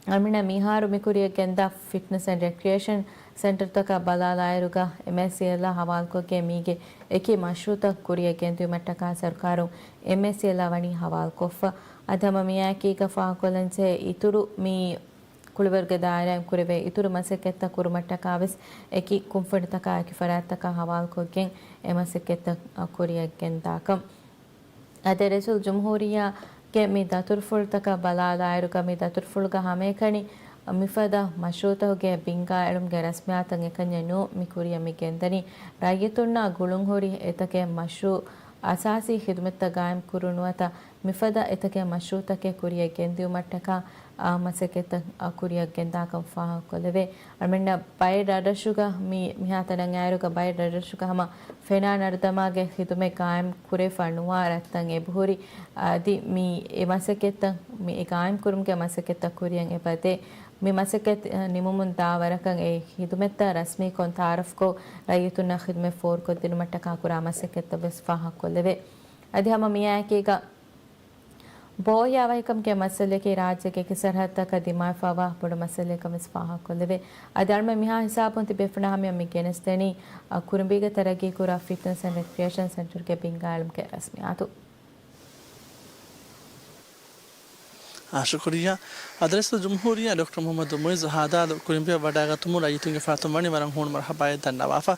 އަޅުމެންނަށް މިހާރު މި ކުރިއަށް ގެންދާ ފިޓްނެސް އެންޑް ރެކްރިއޭޝަން ސެންޓަރުތަކަށް ބަލާލާއިރުގަ، އެމްއޭސީއެލްއާ ހަވާލުކޮށްގެން މީގެ އެކި މަޝްރޫޢުތައް ކުރިއަށް ގެންދިއުމަށްޓަކާ ސަރުކާރުން އެމްއޭސީއެލްއާ ވަނީ ހަވާލުކޮށްފަ. އަދި ހަމަ މިއާއެކީގަ ފާހަގަކޮށްލަންޖެހޭ އިތުރު މި ކުޅިވަރުގެ ދާއިރާއިން ކުރެވޭ އިތުރު މަސައްކަތްތައް ކުރުމަށްޓަކާ ވެސް އެކި ކުންފުނިތަކާ އެކި ފަރާތްތަކާ ހަވާލުކޮށްގެން އެ މަސައްކަތްތައް ކުރިއަށް ގެންދާކަން. އަދި ރައީސުލްޖުމްހޫރިއްޔާގެ މި ދަތުރުފުޅުތަކަށް ބަލާލާއިރުގަ މި ދަތުރުފުޅުގަ ހަމައެކަނި މިފަދަ މަޝްރޫޢުތަކުގެ ބިންގާ އެޅުމުގެ ރަސްމިއްޔާތަށް އެކަންޏެއް ނޫން މި ކުރިއަށް މި ގެންދަނީ. ރައްޔިތުންނާ ގުޅުންހުރި އެތަކެއް މަޝްރޫޢު އަސާސީ ޚިދުމަތްތައް ގާއިމް ކުރުނު ނުވަތަ މިފަދަ އެތަކެއް މަޝްރޫޢުތަކެއް ކުރިއަށް ގެންދިއުމަށްޓަކާ، އާ، މަސައްކަތްތައް، އާ، ކުރިއަށް ގެންދާކަން ފާހަގަކޮށްލެވޭ. އަޅުމެންނަށް ބައެއް ރަށްރަށުގަ މި، މިހާތަނަށް އައިރުގަ ބައެއް ރަށްރަށުގަ ހަމަ ފެނާ ނަރުދަމާގެ ޚިދުމަތް ގާއިމް ކުރެވިފަ ނުވާ ރަށްތައް އެބަހުރި. އަދި މި އެ މަސައްކަތްތައް، މި އެ ގާއިމް ކުރުމުގެ މަސައްކަތްތައް ކުރިއަށް އެބަދޭ. މި މަސައްކަތް، އަ، ނިމުމުން ދާ ވަރަކަށް އެ ޚިދުމަތްތައް ރަސްމީކޮށް ތައާރަފްކޮށް، ރައްޔިތުންނަށް ޚިދުމަތް ފޯރުކޮށްދިނުމަށްޓަކާ ކުރާ މަސައްކަތްތައް ވެސް ފާހަގަކޮށްލެވޭ. އަދި ހަމަ މިއާއެކީގަ ބޯހިޔާވަހިކަމުގެ މައްސަލައަކީ ރާއްޖޭގެ އެކި ސަރަހައްދަކަށް ދިމާވެފައިވާ ބޮޑު މައްސަލައެއްކަން ވެސް ފާހަގަކޮށްލެވޭ. އަދި އަޅުމެން މިހާ ހިސާބުން ތިބޭފުޅުންނާ ހަމަޔަށް މި ގެނެސްދެނީ، އަ، ކުރިނބީގަ ތަރައްގީކުރާ ފިޓްނަސް އެންޑް ރެކްރިއޭޝަން ސެންޓަރުގެ ބިންގާ އެޅުމުގެ ރަސްމިއްޔާތު. އާ، ޝުކުރިއްޔާ. އަދި ރައީސުލްޖުމްހޫރިއްޔާ ޑޮކްޓަރ މުޙައްމަދު މުޢިއްޒު ހާދާލު ކުރިނބީއަށް ވަޑައިގަތުމުން ރައްޔިތުންގެ ފަރާތުން ވަނީ ވަރަށް ހޫނު މަރުޙަބާއެއް ދަންނަވާފަ.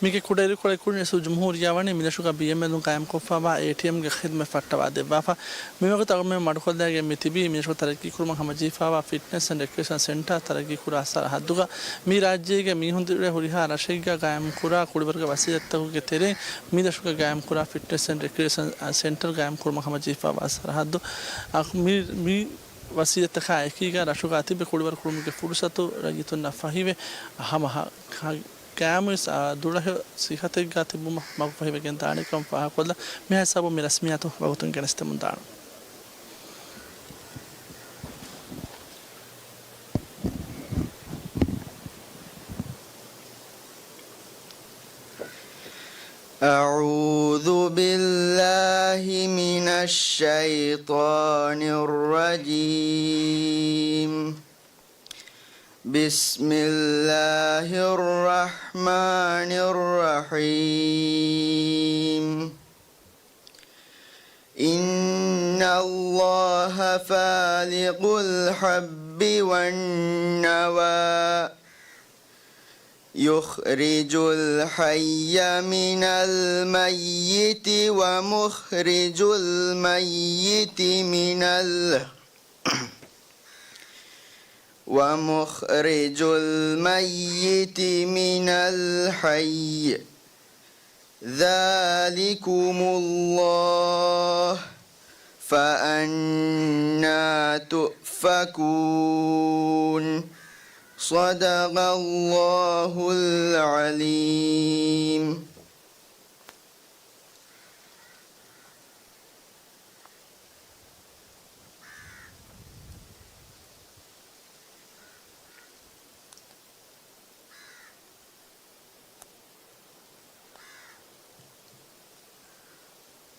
މީގެ ކުޑައިރުކޮޅަށް ކުރިން ރައީސުލްޖުމްހޫރިއްޔާ ވަނީ މިރަށުގަ ބީއެމްއެލުން ގާއިމްކޮށްފައިވާ އޭޓީއެމްގެ ޚިދުމަތް ފައްޓަވާ ދެއްވާފަ. މިވަގުތު އަޅުމެން މަޑުކޮށްލައިގެން މިތިބީ މިރަށުގަ ތަރައްގީކުރުމަށް ހަމަޖެހިފައިވާ ފިޓްނަސް އެންޑް ރެކްރިއޭޝަން ސެންޓަރ ތަރައްގީކުރާ ސަރަހައްދުގަ މި ރާއްޖޭގެ މީހުން ދިރިއުޅޭ ހުރިހާ ރަށެއްގަ ގާއިމްކުރާ ކުޅިވަރުގެ ވަސީލަތްތަކުގެ ތެރެއިން މި ރަށުގަ ގާއިމްކުރާ ފިޓްނަސް އެންޑް ރެކްރިއޭޝަން ސެންޓަރ ގާއިމްކުރުމަށް ހަމަޖެހިފައިވާ ސަރަހައްދު، އަ، މި، މި ވަސީލަތްތަކާ އެކީގަ ރަށުގަ ތިބި ކުޅިވަރު ކުޅުމުގެ ފުރުސަތު ރައްޔިތުންނަށް ފަހިވެ، ހަމަ ހަ-، ހަ-، ގާއިމުވެސް، އާ، ދުޅަހެޔޮ ސިއްހަތެއްގަ ތިބުމަށް މަގުފަހިވެގެން ދާނެކަން ފާހަގަކޮށްލަން. މިހާ ހިސާބުން މި ރަސްމިއްޔާތު ވަގުތުން ގެނެސްދެމުން ދާނަން. أعوذ بالله من الشيطان الرجيم. بسم الله الرحمن الرحيم. إن الله فالق الحب والنوى. يخرج الحي من الميت ومخرج الميت من ال ومخرج الميت من الحي ذلكم الله فأنى تؤفكون. صدق الله العليم.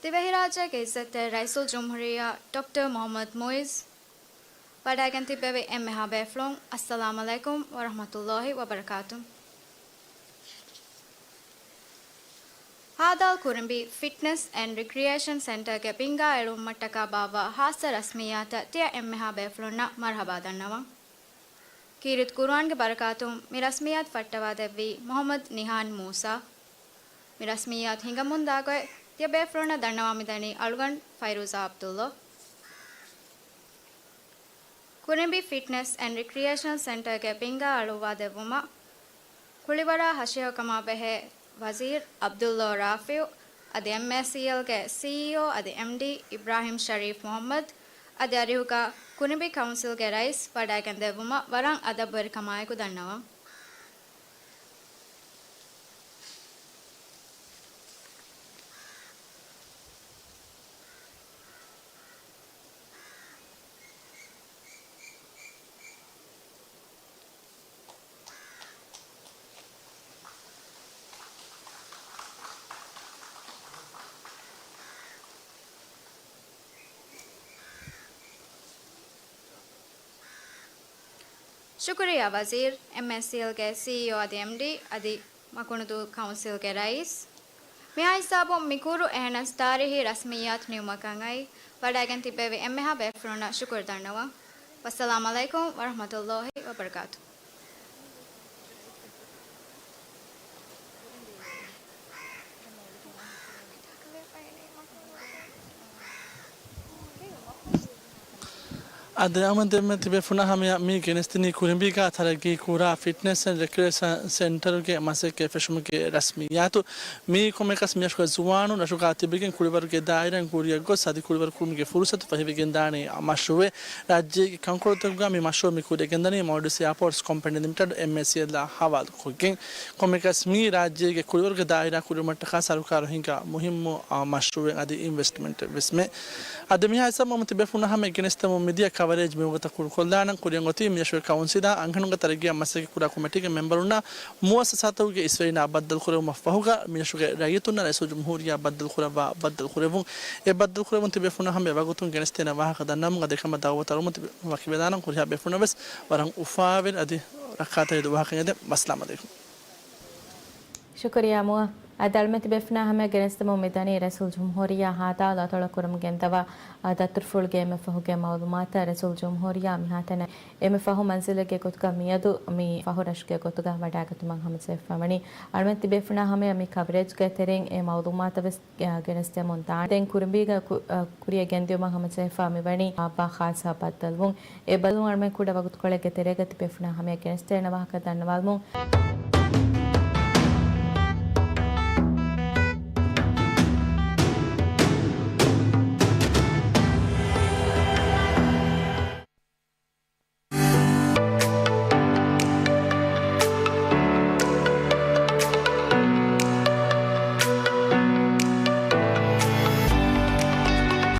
ދިވެހިރާއްޖޭގެ އިއްޒަތްތެރި ރައީސުލްޖުމްހޫރިއްޔާ ޑޮކްޓަރ މުޙައްމަދު މުޢިއްޒު ވަޑައިގެން ތިއްބެވި އެންމެހާ ބޭފުޅުން، އައްސަލާމް ޢަލައިކުމް ވަރަޙްމަތުﷲި ވަބަރަކާތު. ހާދާލް ކުރިނބީ ފިޓްނެސް އެންޑް ރިކްރިއޭޝަން ސެންޓަރގެ ބިންގާ އެޅުވުމަށްޓަކާ ބާއްވާ ޚާއްޞަ ރަސްމިއްޔާތަށް ތިޔަ އެންމެހާ ބޭފުޅުންނަށް މަރުޙަބާ ދަންނަވަން. ކީރިތި ޤުރުއާންގެ ބަރަކާތުން މި ރަސްމިއްޔާތު ފައްޓަވާދެއްވީ މުޙައްމަދު ނިހާން މޫސާ. މި ރަސްމިއްޔާތު ހިނގަމުންދާ ގޮތް ތިޔަ ބޭފުޅުންނަށް ދަންނަވާ މިދަނީ އަޅުގަނޑު ފައިރޫޒާ ޢަބްދުﷲ. ކުރިނބީ ފިޓްނެސް އެންޑް ރިކްރިއޭޝަނަލް ސެންޓަރގެ ބިންގާ އަޅުއްވާދެއްވުމަށް ކުޅިވަރާ ހަށިހަކަމާ ބެހޭ ވަޒީރު ޢަބްދުﷲ ރާފިޢު، އަދި އެމްއޭސީއެލްގެ ސީއީއޯ އަދި އެމްޑީ އިބްރާހިމް ޝަރީފް މުޙައްމަދު، އަދި އަރިހުގަ ކުރިނބީ ކައުންސިލްގެ ރައީސް ވަޑައިގެންދެއްވުމަށް ވަރަށް އަދަބުވެރިކަމާއެކު ދަންނަވަން. ޝުކުރިއްޔާ ވަޒީރު، އެމްއޭސީއެލްގެ ސީއީއޯ އަދި އެމްޑީ އަދި މަކުނުދޫ ކައުންސިލްގެ ރައީސް. މިހާ ހިސާބުން މި ކުރު އެހެނަސް ތާރީހީ ރަސްމިއްޔާތު ނިމުމަކަށް އައި ވަޑައިގެން ތިއްބެވި އެންމެހާ ބޭފުޅުންނަށް ޝުކުރު ދަންނަވަން. ވައްސަލާމް ޢަލައިކުމް ވަރަޙްމަތުﷲި ވަބަރަކާތު. އަދި އަމަ ދެންމެ ތިބޭފުޅުންނާ ހަމަޔަށް މި ގެނެސްދިނީ ކުރިނބީގާ ތަރައްގީ ކުރާ ފިޓްނެސް އެންޑް ރެކްރިއޭޝަން ސެންޓަރުގެ މަސައްކަތް ފެށުމުގެ ރަސްމިއްޔާތު. މިއީ ކޮންމެއަކަސް މިއަށުގެ ޒުވާނުން ރަށުގާ ތިބެގެން ކުޅިވަރުގެ ދާއިރާއިން ކުރިއަށް ގޮސް އަދި ކުޅިވަރު ކުރުމުގެ ފުރުސަތު ފަހިވެގެންދާނެ މަޝްރޫޢެއް. ރާއްޖޭގެ ކަންކޮޅުތަކުގާ މި މަޝްރޫޢު މި ކުރިއަށް ގެންދަނީ މޯލްޑިވްސް އެއާޕޯޓްސް ކޮމްޕެނީ ލިމިޓެޑް، އެމްއޭސީއެލް، އާ ހަވާލުކޮށްގެން. ކޮންމެއަކަސް މިއީ ރާއްޖޭގެ ކުޅިވަރުގެ ދާއިރާ ކުރިވުމަށްޓަކާ ސަރުކާރު ހިންގާ މުހިއްމު، އާ، މަޝްރޫޢެއް އަދި އިންވެސްޓްމަންޓެއް ވެސްމެ. އަދި މިހާ ހިސާބުން ތިބޭފުޅުންނާ ހަމަޔަށް ގެނެސްދެމުން މިދިޔަ ކަވަރޭޖް މިވަގުތަށް ކުރުކޮށްލާނަން. ކުރިއަށް އޮތީ މިއަށުގެ ކައުންސިލާ އަންހެނުންގެ ތަރައްގީއަށް މަސައްކަތް ކުރާ ކޮމިޓީގެ މެމްބަރުންނާ މުއައްސަސާތަކުގެ އިސްވެރިންނާ ބައްދަލުކުރެވުމަށް ފަހުގަ މިއަށުގެ ރައްޔިތުންނަށް ރައީސުލްޖުމްހޫރިއްޔާ ބައްދަލުކުރައްވާ ބައްދަލުކުރެވުން. އެ ބައްދަލުކުރެވުން ތިބޭފުޅުންނާ ހަމަޔަށް ވަގުތުން ގެނެސްދޭނެ ވާހަކަ ދަންނަވަމުން އަދި އެކަމަށް ދައުވަތު އަރުމުން ތިބޭ ވަކިވެލާނަން. ހުރިހާ ބޭފުޅުންނަށް ވެސް ވަރަށް އުފާވެރި އަދި ރައްކާތެރި ދުވަހަކަށް އެދެން. ވައްސަލާމް ޢަލައިކުމް. ޝުކުރިއްޔާ މުއަ. އަދި އަޅުމެން ތިބޭފުޅުންނާ ހަމަޔަށް ގެނެސްދެމުން މިދަނީ ރައީސުލްޖުމްހޫރިއްޔާ ހާދާލު އަތޮޅަށް ކުރަމުން ގެންދަވާ، އާ، ދަތުރުފުޅުގެ އެންމެ ފަހުގެ މައުލޫމާތަށް. ރައީސުލްޖުމްހޫރިއްޔާ މިހާތަނަށް އެންމެ ފަހު މަންޒިލެއްގެ ގޮތުގަ މިއަދު މި ފަހު ރަށުގެ ގޮތުގަ ވަޑައިގަތުމަށް ހަމަޖެހިފަވަނީ. އަޅުމެން ތިބޭފުޅުންނާ ހަމަޔަށް މި ކަވަރޭޖްގެ ތެރެއިން އެ މައުލޫމާތަށް ވެސް، އާ، ގެނެސްދެމުން ދާނެ. ދެން ކުރިނބީގަ ކު-، އާ، ކުރިއަށް ގެންދިއުމަށް ހަމަޖެހިފަ މިވަނީ އާ، ބާ ޚާއްސަ ބައްދަލުވުން. އެ ބައްދަލުވުން އަޅުމެން ކުޑަ ވަގުތުކޮޅެއްގެ ތެރޭގަ ތިބޭފުޅުންނާ ހަމަޔަށް ގެނެސްދޭނެ ވާހަކަ ދަންނަވާލުމުން.